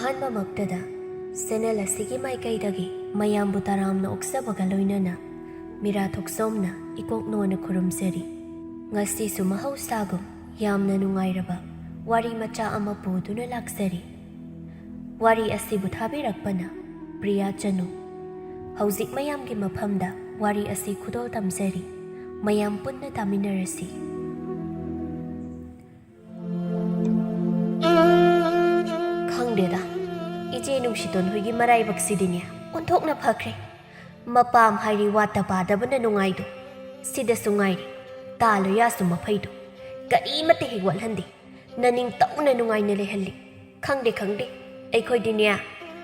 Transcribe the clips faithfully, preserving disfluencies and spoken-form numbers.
ꯑꯍꯥꯟꯕꯃꯛꯇꯗ channel ꯑꯁꯤꯒꯤ ꯃꯥꯏꯀꯩꯗꯒꯤ ꯃꯌꯥꯝꯕꯨ ꯇꯔꯥꯝꯅ ꯑꯣꯛꯆꯕꯒ ꯂꯣꯏꯅꯅ ꯃꯤꯔꯥ ꯊꯣꯛꯆꯣꯝꯅ ꯏꯀꯣꯛ ꯅꯣꯟꯅ ꯈꯨꯔꯨꯝꯖꯔꯤ꯫ ꯉꯁꯤꯁꯨ ꯃꯍꯧꯁꯥꯒꯨꯝ ꯌꯥꯝꯅ ꯅꯨꯡꯉꯥꯏꯔꯕ ꯋꯥꯔꯤ ꯃꯆꯥ ꯑꯃ ꯄꯨꯗꯨꯅ ꯂꯥꯛꯆꯔꯤ꯫ ꯋꯥꯔꯤ ꯑꯁꯤꯕꯨ ꯊꯥꯕꯤꯔꯛꯄꯅ ꯄ꯭ꯔꯤꯌꯥ ꯆꯅꯨ꯫ ꯍꯧꯖꯤꯛ ꯃꯌꯥꯝꯒꯤ ꯃꯐꯝꯗ ꯋꯥꯔꯤ ꯑꯁꯤ ꯈꯨꯗꯣꯜ ꯇꯝꯖꯔꯤ꯫ ꯃꯌꯥꯝ ꯄꯨꯟꯅ ꯇꯥꯃꯤꯟꯅꯔꯁꯤ꯫ ꯈꯪꯗꯦꯗ, ꯏꯆꯦ ꯅꯨꯡꯁꯤꯇꯣꯟ ꯍꯣꯏꯒꯤ ꯃꯔꯥꯏꯕꯛꯁꯤꯗꯤꯅꯦ ꯑꯣꯟꯊꯣꯛꯅ ꯐꯈ꯭ꯔꯦ꯫ ꯃꯄꯥꯝ ꯍꯥꯏꯔꯤ ꯋꯥꯠꯇ ꯄꯥꯗꯕꯅ ꯅꯨꯡꯉꯥꯏꯗꯣ꯫ ꯁꯤꯗꯁꯨ ꯉꯥꯏꯔꯤ, ꯇꯥ ꯂꯣꯌꯥꯁꯨ ꯃꯐꯩꯗꯣ꯫ ꯀꯔꯤꯃꯠꯇ ꯍꯦꯛ ꯋꯥꯠꯍꯟꯗꯦ꯫ ꯅꯅꯤꯡꯇꯧꯅ ꯅꯨꯡꯉꯥꯏꯅ ꯂꯩꯍꯜꯂꯤ꯫ ꯈꯪꯗꯦ, ꯈꯪꯗꯦ, ꯑꯩꯈꯣꯏꯗꯤꯅꯦ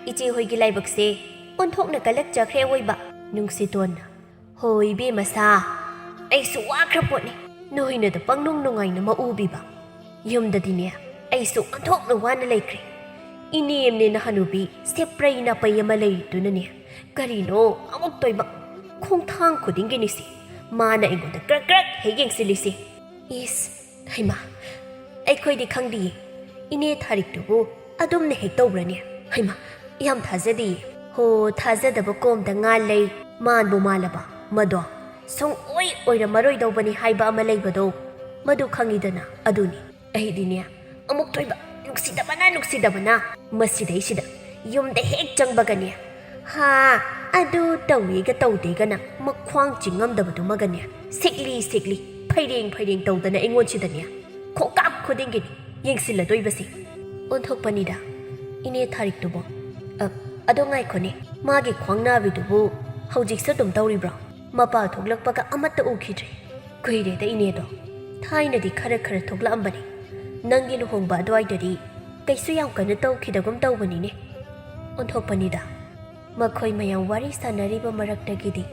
ꯏꯆꯦ ꯍꯣꯏꯒꯤ ꯂꯥꯏꯕꯛꯁꯦ ꯑꯣꯟꯊꯣꯛꯅ ꯀꯜꯂꯛꯆꯈ꯭ꯔꯦ ꯑꯋꯣꯏꯕ꯫ ꯅꯨꯡꯁꯤꯇꯣꯟꯅ, "ꯍꯣ ꯏꯕꯦꯝꯃ ꯁꯥ, ꯑꯩꯁꯨ ꯋꯥꯈ꯭ꯔ ꯄꯣꯠꯅꯤ ꯅꯣꯏꯅꯗ ꯄꯪꯅꯨꯡ ꯅꯨꯡꯉꯥꯏꯅ ꯃꯎꯕꯤꯕ꯫ ꯌꯨꯝꯗꯗꯤꯅꯦ ꯑꯩꯁꯨ ꯑꯣꯟꯊꯣꯛꯅ ꯋꯥꯅ ꯂꯩꯈ꯭ꯔꯦ꯫ ꯏꯅꯦꯝꯅꯦꯅ ꯍꯅꯨꯕꯤ ꯁꯦꯄ꯭ꯔꯩ ꯅꯥꯄꯩ ꯑꯃ ꯂꯩꯔꯤꯗꯨꯅꯅꯦ ꯀꯔꯤꯅꯣ ꯑꯃꯨꯛꯇꯣꯏꯕ꯫ ꯈꯣꯡꯊꯥꯡ ꯈꯨꯗꯤꯡꯒꯤꯅꯤꯁꯦ ꯃꯥꯅ ꯑꯩꯉꯣꯟꯗ ꯀ꯭ꯔꯛ ꯀ꯭ꯔꯛ ꯍꯦꯛ ꯌꯦꯡꯁꯤꯜꯂꯤꯁꯦ꯫ ꯏꯁ, ꯍꯩꯃꯥ, ꯑꯩꯈꯣꯏꯗꯤ ꯈꯪꯗꯤꯌꯦ꯫ ꯏꯅꯦ ꯊꯥꯔꯤꯛꯇꯨꯕꯨ ꯑꯗꯨꯝꯅ ꯍꯦꯛ ꯇꯧꯕ꯭ꯔꯅꯦ? ꯍꯩꯃꯥ, ꯌꯥꯝ ꯊꯥꯖꯗꯤꯌꯦ꯫ ꯍꯣ, ꯊꯥꯖꯗꯕ ꯀꯣꯝꯗ ꯉꯥ ꯂꯩ, ꯃꯥꯟꯕꯨ ꯃꯥꯜꯂꯕ ꯃꯗꯣ ꯁꯨꯡꯑꯣꯏ ꯑꯣꯏꯔꯝꯃꯔꯣꯏꯗꯧꯕꯅꯤ ꯍꯥꯏꯕ ꯑꯃ ꯂꯩꯕꯗꯣ, ꯃꯗꯨ ꯈꯪꯉꯤꯗꯅ, ꯑꯗꯨꯅꯤ꯫ ꯑꯩꯗꯤꯅꯦ ꯑꯃꯨꯛꯇꯣꯏꯕ ꯅꯨꯡꯁꯤꯗꯕꯅ, ꯅꯨꯡꯁꯤꯗꯕꯅ ꯃꯁꯤꯗꯩꯁꯤꯗ ꯌꯨꯝꯗ ꯍꯦꯛ ꯆꯪꯕꯒꯅꯦ, ꯍꯥ, ꯑꯗꯨ ꯇꯧꯏꯒ ꯇꯧꯗꯦꯒꯅ ꯃꯈ꯭ꯋꯥꯡ ꯆꯤꯡꯉꯝꯗꯕꯗꯨꯃꯒꯅꯦ, ꯁꯤꯛꯂꯤ ꯁꯤꯛꯂꯤ, ꯐꯩꯔꯦꯡ ꯐꯩꯔꯦꯡ ꯇꯧꯗꯅ ꯑꯩꯉꯣꯟꯁꯤꯗꯅꯦ ꯈꯣꯡꯀꯥꯞ ꯈꯨꯗꯤꯡꯒꯤꯅꯤ ꯌꯦꯡꯁꯤꯜꯂꯗꯣꯏꯕꯁꯤ꯫ ꯑꯣꯟꯊꯣꯛꯄꯅꯤꯗ ꯏꯅꯦ ꯊꯥꯔꯤꯛꯇꯨꯕꯣ꯫ ꯑ, ꯑꯗꯣ ꯉꯥꯏꯈꯣꯅꯦ, ꯃꯥꯒꯤ ꯈ꯭ꯋꯥꯡ ꯅꯥꯕꯤꯗꯨꯕꯨ ꯍꯧꯖꯤꯛꯁꯨ ꯑꯗꯨꯝ ꯇꯧꯔꯤꯕ꯭ꯔꯣ? ꯃꯄꯥ ꯊꯣꯛꯂꯛꯄꯒ ꯑꯃꯠꯇ ꯎꯈꯤꯗ꯭ꯔꯦ꯫ ꯀꯨꯏꯔꯦꯗ ꯏꯅꯦꯗꯣ꯫ ꯊꯥꯏꯅꯗꯤ ꯈꯔ ꯈꯔ ꯊꯣꯛꯂꯛꯑꯝꯕꯅꯤ꯫ ꯅꯪꯒꯤ ꯂꯨꯍꯣꯡꯕ ꯑꯗꯨꯋꯥꯏꯗꯗꯤ ꯀꯩꯁꯨ ꯌꯥꯝ ꯀꯟꯅ ꯇꯧꯈꯤꯗꯒꯨꯝ ꯇꯧꯕꯅꯤꯅꯦ꯫ ꯑꯣꯟꯊꯣꯛꯄꯅꯤꯗ꯫ ꯃꯈꯣꯏ ꯃꯌꯥꯝ ꯋꯥꯔꯤ ꯁꯥꯟꯅꯔꯤꯕ ꯃꯔꯛꯇꯒꯤꯗꯤ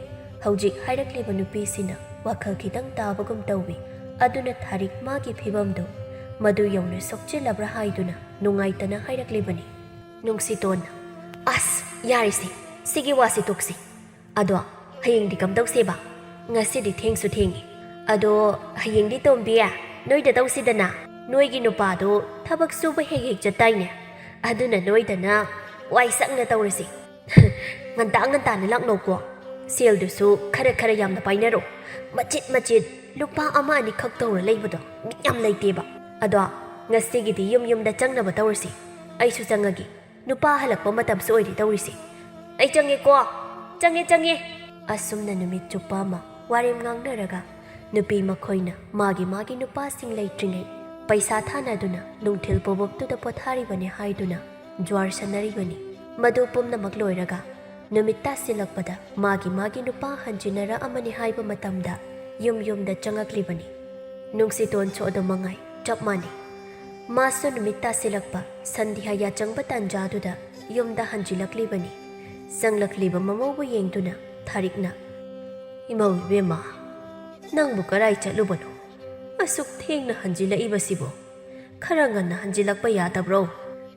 ꯍꯧꯖꯤꯛ ꯍꯥꯏꯔꯛꯂꯤꯕ ꯅꯨꯄꯤꯁꯤꯅ ꯋꯥꯈꯜ ꯈꯤꯇꯪ ꯇꯥꯕꯒꯨꯝ ꯇꯧꯏ꯫ ꯑꯗꯨꯅ ꯊꯥꯔꯤꯛ ꯃꯥꯒꯤ ꯐꯤꯕꯝꯗꯨ ꯃꯗꯨ ꯌꯧꯅ ꯁꯣꯛꯆꯤꯜꯂꯕ꯭ꯔꯥ ꯍꯥꯏꯗꯨꯅ ꯅꯨꯡꯉꯥꯏꯇꯅ ꯍꯥꯏꯔꯛꯂꯤꯕꯅꯤ꯫ ꯅꯨꯡꯁꯤꯇꯣꯟꯅ, "ꯑꯁ, ꯌꯥꯔꯦꯁꯦ, ꯁꯤꯒꯤ ꯋꯥꯁꯤ ꯇꯣꯛꯁꯤ꯫ ꯑꯗꯣ ꯍꯌꯦꯡꯗꯤ ꯀꯝꯗꯧꯁꯦꯕ? ꯉꯁꯤꯗꯤ ꯊꯦꯡꯁꯨ ꯊꯦꯡꯉꯤ꯫ ꯑꯗꯣ ꯍꯌꯦꯡꯗꯤ ꯇꯣꯝꯕꯤ, ꯅꯣꯏꯗ ꯇꯧꯁꯤꯗꯅ꯫ ꯅꯣꯏꯒꯤ ꯅꯨꯄꯥꯗꯣ ꯊꯕꯛ ꯁꯨꯕ ꯍꯦꯛ ꯍꯦꯛ ꯆꯠꯇꯥꯏꯅꯦ? ꯑꯗꯨꯅ ꯅꯣꯏꯗꯅ ꯋꯥꯏ ꯁꯪꯅ ꯇꯧꯔꯁꯤ꯫ ꯉꯟꯇꯥ ꯉꯟꯇꯥꯅ ꯂꯥꯛꯅꯧꯀꯣ꯫ ꯁꯦꯜꯗꯨꯁꯨ ꯈꯔ ꯈꯔ ꯌꯥꯝꯅ ꯄꯥꯏꯅꯔꯣ꯫ ꯃꯆꯤꯠ ꯃꯆꯤꯠ ꯂꯨꯄꯥ ꯑꯃ ꯑꯅꯤꯈꯛ ꯇꯧꯔ ꯂꯩꯕꯗꯣ ꯕꯤꯠ ꯌꯥꯝ ꯂꯩꯇꯦꯕ꯫ ꯑꯗꯣ ꯉꯁꯤꯒꯤꯗꯤ ꯌꯨꯝ ꯌꯨꯝꯗ ꯆꯪꯅꯕ ꯇꯧꯔꯁꯤ꯫ ꯑꯩꯁꯨ ꯆꯪꯉꯒꯦ꯫ ꯅꯨꯄꯥ ꯍꯜꯂꯛꯄ ꯃꯇꯝꯁꯨ ꯑꯣꯏꯔꯦ ꯇꯧꯔꯤꯁꯦ꯫ ꯑꯩ ꯆꯪꯉꯦꯀꯣ꯫ ꯆꯪꯉꯦ, ꯆꯪꯉꯦ꯫ ꯑꯁꯨꯝꯅ ꯅꯨꯃꯤꯠ ꯆꯨꯞꯄ ꯑꯃ ꯋꯥꯔꯦꯝ ꯉꯥꯡꯅꯔꯒ ꯅꯨꯄꯤ ꯃꯈꯣꯏꯅ ꯃꯥꯒꯤ ꯃꯥꯒꯤ ꯅꯨꯄꯥꯁꯤꯡ ꯂꯩꯇ꯭ꯔꯤꯉꯩ ꯄꯩꯁꯥ ꯊꯥꯅꯗꯨꯅ ꯅꯨꯡꯊꯤꯜ ꯄꯣꯕꯣꯞꯇꯨꯗ ꯄꯣꯊꯥꯔꯤꯕꯅꯤ ꯍꯥꯏꯗꯨꯅ ꯖ꯭ꯋꯥꯔ ꯁꯥꯟꯅꯔꯤꯕꯅꯤ꯫ ꯃꯗꯨ ꯄꯨꯝꯅꯃꯛ ꯂꯣꯏꯔꯒ ꯅꯨꯃꯤꯠ ꯇꯥꯁꯤꯜꯂꯛꯄꯗ ꯃꯥꯒꯤ ꯃꯥꯒꯤ ꯅꯨꯄꯥ ꯍꯟꯖꯤꯟꯅꯔꯛꯑꯃꯅꯤ ꯍꯥꯏꯕ ꯃꯇꯝꯗ ꯌꯨꯝ ꯌꯨꯝꯗ ꯆꯪꯉꯛꯂꯤꯕꯅꯤ꯫ ꯅꯨꯡꯁꯤꯇꯣꯟꯁꯨ ꯑꯗꯨ ꯃꯉꯥꯏ ꯆꯞ ꯃꯥꯟꯅꯩ꯫ ꯃꯥꯁꯨ ꯅꯨꯃꯤꯠ ꯇꯥꯁꯤꯜꯂꯛꯄ ꯁꯟꯙ꯭ꯌꯥ ꯌꯥꯆꯪꯕ ꯇꯥꯟꯖꯥꯗꯨꯗ ꯌꯨꯝꯗ ꯍꯟꯖꯤꯜꯂꯛꯂꯤꯕꯅꯤ꯫ ꯆꯪꯂꯛꯂꯤꯕ ꯃꯃꯧꯕꯨ ꯌꯦꯡꯗꯨꯅ ꯊꯥꯔꯤꯛꯅ, "ꯏꯃꯧ ꯏꯕꯦꯝꯃ, ꯅꯪꯕꯨ ꯀꯔꯥꯏ ꯆꯠꯂꯨꯕꯅꯣ? ꯑꯁꯨꯛ ꯊꯦꯡꯅ ꯍꯟꯖꯤꯜꯂꯛꯏꯕꯁꯤꯕꯨ? ꯈꯔ ꯉꯟꯅ ꯍꯟꯖꯤꯜꯂꯛꯄ ꯌꯥꯗꯕ꯭ꯔꯣ?"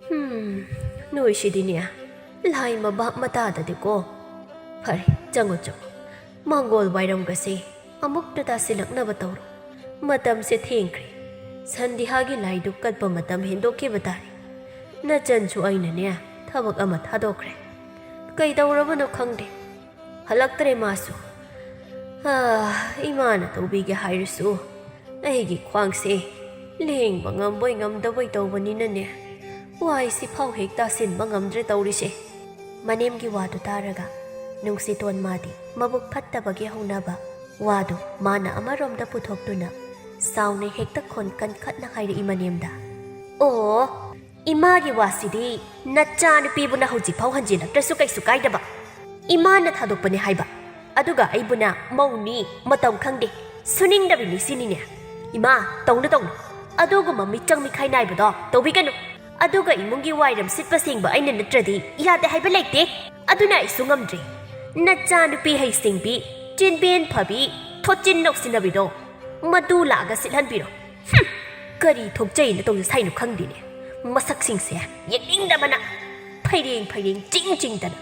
"ꯍꯨꯝ, ꯅꯣꯏꯁꯤꯗꯤꯅꯦ, ꯂꯥꯏ ꯃꯕꯥꯞ ꯃꯇꯥꯗꯗꯤꯀꯣ꯫ ꯐꯔꯦ, ꯆꯪꯉꯣ, ꯆꯪꯉꯣ꯫ ꯃꯥꯡꯒꯣꯜ ꯋꯥꯏꯔꯝꯒꯁꯦ ꯑꯃꯨꯛꯇ ꯇꯥꯁꯤꯜꯂꯛꯅꯕ ꯇꯧꯔꯣ꯫ ꯃꯇꯝꯁꯦ ꯊꯦꯡꯈ꯭ꯔꯦ꯫ ꯁꯟꯙ꯭ꯌꯥꯒꯤ ꯂꯥꯏꯗꯨꯛ ꯀꯠꯄ ꯃꯇꯝ ꯍꯦꯟꯗꯣꯛꯈꯤꯕ ꯇꯥꯔꯦ꯫ ꯅꯆꯟꯁꯨ ꯑꯩꯅꯅꯦ ꯊꯕꯛ ꯑꯃ ꯊꯥꯗꯣꯛꯈ꯭ꯔꯦ꯫ ꯀꯩꯗꯧꯔꯕꯅꯣ ꯈꯪꯗꯦ꯫ ꯍꯜꯂꯛꯇ꯭ꯔꯦ ꯃꯥꯁꯨ꯫ ꯑꯥ, ꯏꯃꯥꯅ ꯇꯧꯕꯤꯒꯦ ꯍꯥꯏꯔꯁꯨ ꯑꯩꯒꯤ ꯈ꯭ꯋꯥꯡꯁꯦ ꯂꯦꯡꯕ ꯉꯝꯕꯣꯏ ꯉꯝꯗꯕꯣꯏ ꯇꯧꯕꯅꯤꯅꯅꯦ, ꯋꯥꯏꯁꯤ ꯐꯥꯎ ꯍꯦꯛ ꯇꯥꯁꯤꯟꯕ ꯉꯝꯗ꯭ꯔꯦ ꯇꯧꯔꯤꯁꯦ꯫" ꯃꯅꯦꯝꯒꯤ ꯋꯥꯗꯨ ꯇꯥꯔꯒ ꯅꯨꯡꯁꯤꯇꯣꯟ ꯃꯥꯗꯤ ꯃꯕꯨꯛ ꯐꯠꯇꯕꯒꯤ ꯍꯧꯅꯕ ꯋꯥꯗꯨ ꯃꯥꯅ ꯑꯃꯔꯣꯝꯗ ꯄꯨꯊꯣꯛꯇꯨꯅ ꯁꯥꯎꯅ ꯍꯦꯛꯇ ꯈꯣꯟ ꯀꯟꯈꯠꯅ ꯍꯥꯏꯔꯛꯏ ꯃꯅꯦꯝꯗ, "ꯑꯣ, ꯏꯃꯥꯒꯤ ꯋꯥꯁꯤꯗꯤ ꯅꯆꯥꯅꯨꯄꯤꯕꯨꯅ ꯍꯧꯖꯤꯛꯐꯥꯎ ꯍꯟꯖꯤꯜꯂꯛꯇ꯭ꯔꯁꯨ ꯀꯩꯁꯨ ꯀꯥꯏꯗꯕ꯫ ꯏꯃꯥꯅ ꯊꯥꯗꯣꯛꯄꯅꯦ ꯍꯥꯏꯕ꯫ ꯑꯗꯨꯒ ꯑꯩꯕꯨꯅ ꯃꯧꯅꯤ, ꯃꯇꯧ ꯈꯪꯗꯦ, ꯁꯨꯅꯤꯡꯗꯕꯤꯅꯤ ꯁꯤꯅꯤꯅꯦ꯫ ꯏꯃꯥ, ꯇꯧꯅꯨ, ꯇꯧꯅꯨ꯫ ꯑꯗꯨꯒꯨꯝꯕ ꯃꯤꯆꯪ ꯃꯤꯈꯥꯏ ꯅꯥꯏꯕꯗꯣ ꯇꯧꯕꯤꯒꯅꯨ꯫ ꯑꯗꯨꯒ ꯏꯃꯨꯡꯒꯤ ꯋꯥꯏꯔꯝ ꯁꯤꯠꯄ ꯁꯦꯡꯕ ꯑꯩꯅ ꯅꯠꯇ꯭ꯔꯗꯤ ꯌꯥꯗꯦ ꯍꯥꯏꯕ ꯂꯩꯇꯦ꯫ ꯑꯗꯨꯅ ꯑꯩꯁꯨ ꯉꯝꯗ꯭ꯔꯦ꯫ ꯅꯆꯥꯅꯨꯄꯤ ꯍꯩꯁꯤꯡꯕꯤ, ꯆꯤꯟꯕꯦꯟ ꯐꯕꯤ, ꯊꯣꯠꯆꯤꯟ ꯅꯧꯁꯤꯟꯅꯕꯤꯗꯣ ꯃꯗꯨ ꯂꯥꯛꯑꯒ ꯁꯤꯠꯍꯟꯕꯤꯔꯣ꯫ ꯍꯨꯝ! ꯀꯔꯤ ꯊꯣꯛꯆꯩꯅ ꯇꯧꯖ ꯁꯥꯏꯅꯣ ꯈꯪꯗꯦꯅꯦ꯫ ꯃꯁꯛꯁꯤꯡꯁꯦ ꯌꯦꯡꯅꯤꯡꯗꯕꯅ ꯐꯩꯔꯦꯡ ꯐꯩꯔꯦꯡ ꯆꯤꯡ ꯆꯤꯡꯗꯅ꯫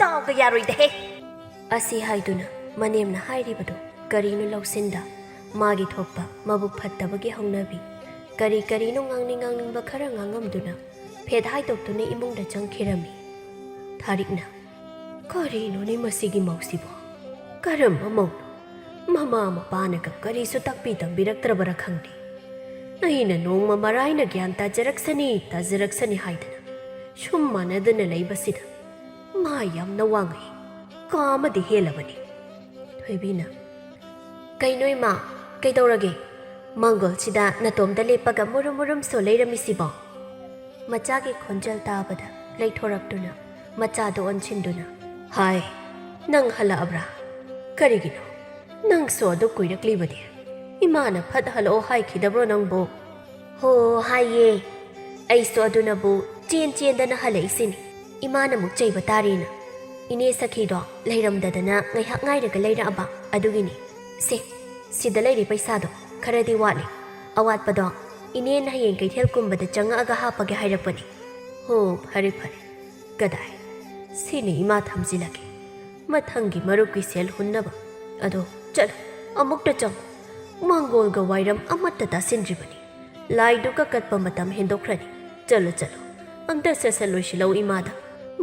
ꯗꯥꯎꯒ ꯌꯥꯔꯣꯏꯗꯍꯦ!" ꯑꯁꯤ ꯍꯥꯏꯗꯨꯅ ꯃꯅꯦꯝꯅ ꯍꯥꯏꯔꯤꯕꯗꯨ ꯀꯔꯤꯅꯣ ꯂꯧꯁꯤꯟꯗ, ꯃꯥꯒꯤ ꯊꯣꯛꯄ ꯃꯕꯨꯛ ꯐꯠꯇꯕꯒꯤ ꯍꯧꯅꯕꯤ, ꯀꯔꯤ ꯀꯔꯤꯅꯣ ꯉꯥꯡꯅꯤꯡ ꯉꯥꯡꯅꯤꯡꯕ ꯈꯔ ꯉꯥꯡꯉꯝꯗꯨꯅ ꯐꯦꯠ ꯍꯥꯏꯗꯣꯛꯇꯨꯅ ꯏꯃꯨꯡꯗ ꯆꯪꯈꯤꯔꯝꯃꯤ꯫ ꯊꯥꯔꯤꯛꯅ, "ꯀꯔꯤꯅꯣꯅꯦ ꯃꯁꯤꯒꯤ ꯃꯧꯁꯤꯕꯣ? ꯀꯔꯝꯕ ꯃꯧꯅꯣ? ꯃꯃꯥ ꯃꯄꯥꯅꯒ ꯀꯔꯤꯁꯨ ꯇꯥꯛꯄꯤ ꯇꯝꯕꯤꯔꯛꯇ꯭ꯔꯕꯔꯥ ꯈꯪꯗꯦ꯫ ꯑꯩꯅ ꯅꯣꯡꯃ ꯃꯔꯥꯏꯅ ꯒ꯭ꯌꯥꯟ ꯇꯥꯖꯔꯛꯁꯅꯤ, ꯇꯥꯖꯔꯛꯁꯅꯤ ꯍꯥꯏꯗꯅ ꯁꯨꯝ ꯃꯥꯟꯅꯗꯅ ꯂꯩꯕꯁꯤꯗ ꯃꯥ ꯌꯥꯝꯅ ꯋꯥꯡꯉꯤ꯫ ꯀꯥ ꯑꯃꯗꯤ ꯍꯦꯜꯂꯕꯅꯤ꯫" ꯊꯣꯏꯕꯤꯅ, "ꯀꯩꯅꯣ ꯏꯃꯥ, ꯀꯩꯗꯧꯔꯒꯦ? ꯃꯥꯡꯒꯣꯜꯁꯤꯗ ꯅꯇꯣꯝꯇ ꯂꯦꯞꯄꯒ ꯃꯨꯔꯨꯝ ꯃꯨꯔꯨꯝ ꯁꯣ ꯂꯩꯔꯝꯃꯤꯁꯤꯕꯣ?" ꯃꯆꯥꯒꯤ ꯈꯣꯟꯖꯦꯜ ꯇꯥꯕꯗ ꯂꯩꯊꯣꯔꯛꯇꯨꯅ ꯃꯆꯥꯗꯨ ꯑꯣꯟꯁꯤꯟꯗꯨꯅ, "ꯍꯥꯏ, ꯅꯪ ꯍꯜꯂꯛꯑꯕ꯭ꯔꯥ? ꯀꯔꯤꯒꯤꯅꯣ? ꯅꯪꯁꯨ ꯑꯗꯨ ꯀꯨꯏꯔꯛꯂꯤꯕꯗꯤ? ꯏꯃꯥꯅ ꯐꯠ ꯍꯜꯂꯛꯑꯣ ꯍꯥꯏꯈꯤꯗꯕ꯭ꯔꯣ ꯅꯪꯕꯨ?" "ꯍꯣ, ꯍꯥꯏꯌꯦ꯫ ꯑꯩꯁꯨ ꯑꯗꯨꯅꯕꯨ ꯆꯦꯟ ꯆꯦꯟꯗꯅ ꯍꯜꯂꯛꯏꯁꯤꯅꯤ꯫ ꯏꯃꯥꯅ ꯑꯃꯨꯛ ꯆꯩꯕ ꯇꯥꯔꯦꯅ꯫ ꯏꯅꯦ ꯁꯈꯤꯗꯣ ꯂꯩꯔꯝꯗꯗꯅ ꯉꯥꯏꯍꯥꯛ ꯉꯥꯏꯔꯒ ꯂꯩꯔꯛꯑꯕ ꯑꯗꯨꯒꯤꯅꯤ꯫ ꯁꯦ, ꯁꯤꯗ ꯂꯩꯔꯤ ꯄꯩꯁꯥꯗꯣ ꯈꯔꯗꯤ ꯋꯥꯠꯂꯤ꯫ ꯑꯋꯥꯠꯄꯗꯣ ꯏꯅꯦꯅ ꯍꯌꯦꯡ ꯀꯩꯊꯦꯜ ꯀꯨꯝꯕꯗ ꯆꯪꯉꯛꯑꯒ ꯍꯥꯞꯄꯒꯦ ꯍꯥꯏꯔꯛꯄꯅꯤ꯫" "ꯍꯣ, ꯐꯔꯦ ꯐꯔꯦ꯫ ꯀꯗꯥꯏ? ꯁꯤꯅꯤ ꯏꯃꯥ ꯊꯝꯖꯤꯜꯂꯒꯦ꯫ ꯃꯊꯪꯒꯤ ꯃꯔꯨꯞꯀꯤ ꯁꯦꯜ ꯍꯨꯟꯅꯕ꯫ ꯑꯗꯣ ꯆꯠꯂꯣ, ꯑꯃꯨꯛꯇ ꯆꯪꯉꯣ꯫ ꯃꯥꯡꯒꯣꯜꯒ ꯋꯥꯏꯔꯝ ꯑꯃꯠꯇ ꯇꯥꯁꯤꯟꯗ꯭ꯔꯤꯕꯅꯤ꯫ ꯂꯥꯏꯗꯨꯒ ꯀꯠꯄ ꯃꯇꯝ ꯍꯦꯟꯗꯣꯛꯈ꯭ꯔꯅꯤ꯫ ꯆꯠꯂꯣ ꯆꯠꯂꯣ, ꯑꯝꯇ ꯁꯠ ꯁꯠ ꯂꯣꯏꯁꯤꯜꯂꯧ ꯏꯃꯥꯗ꯫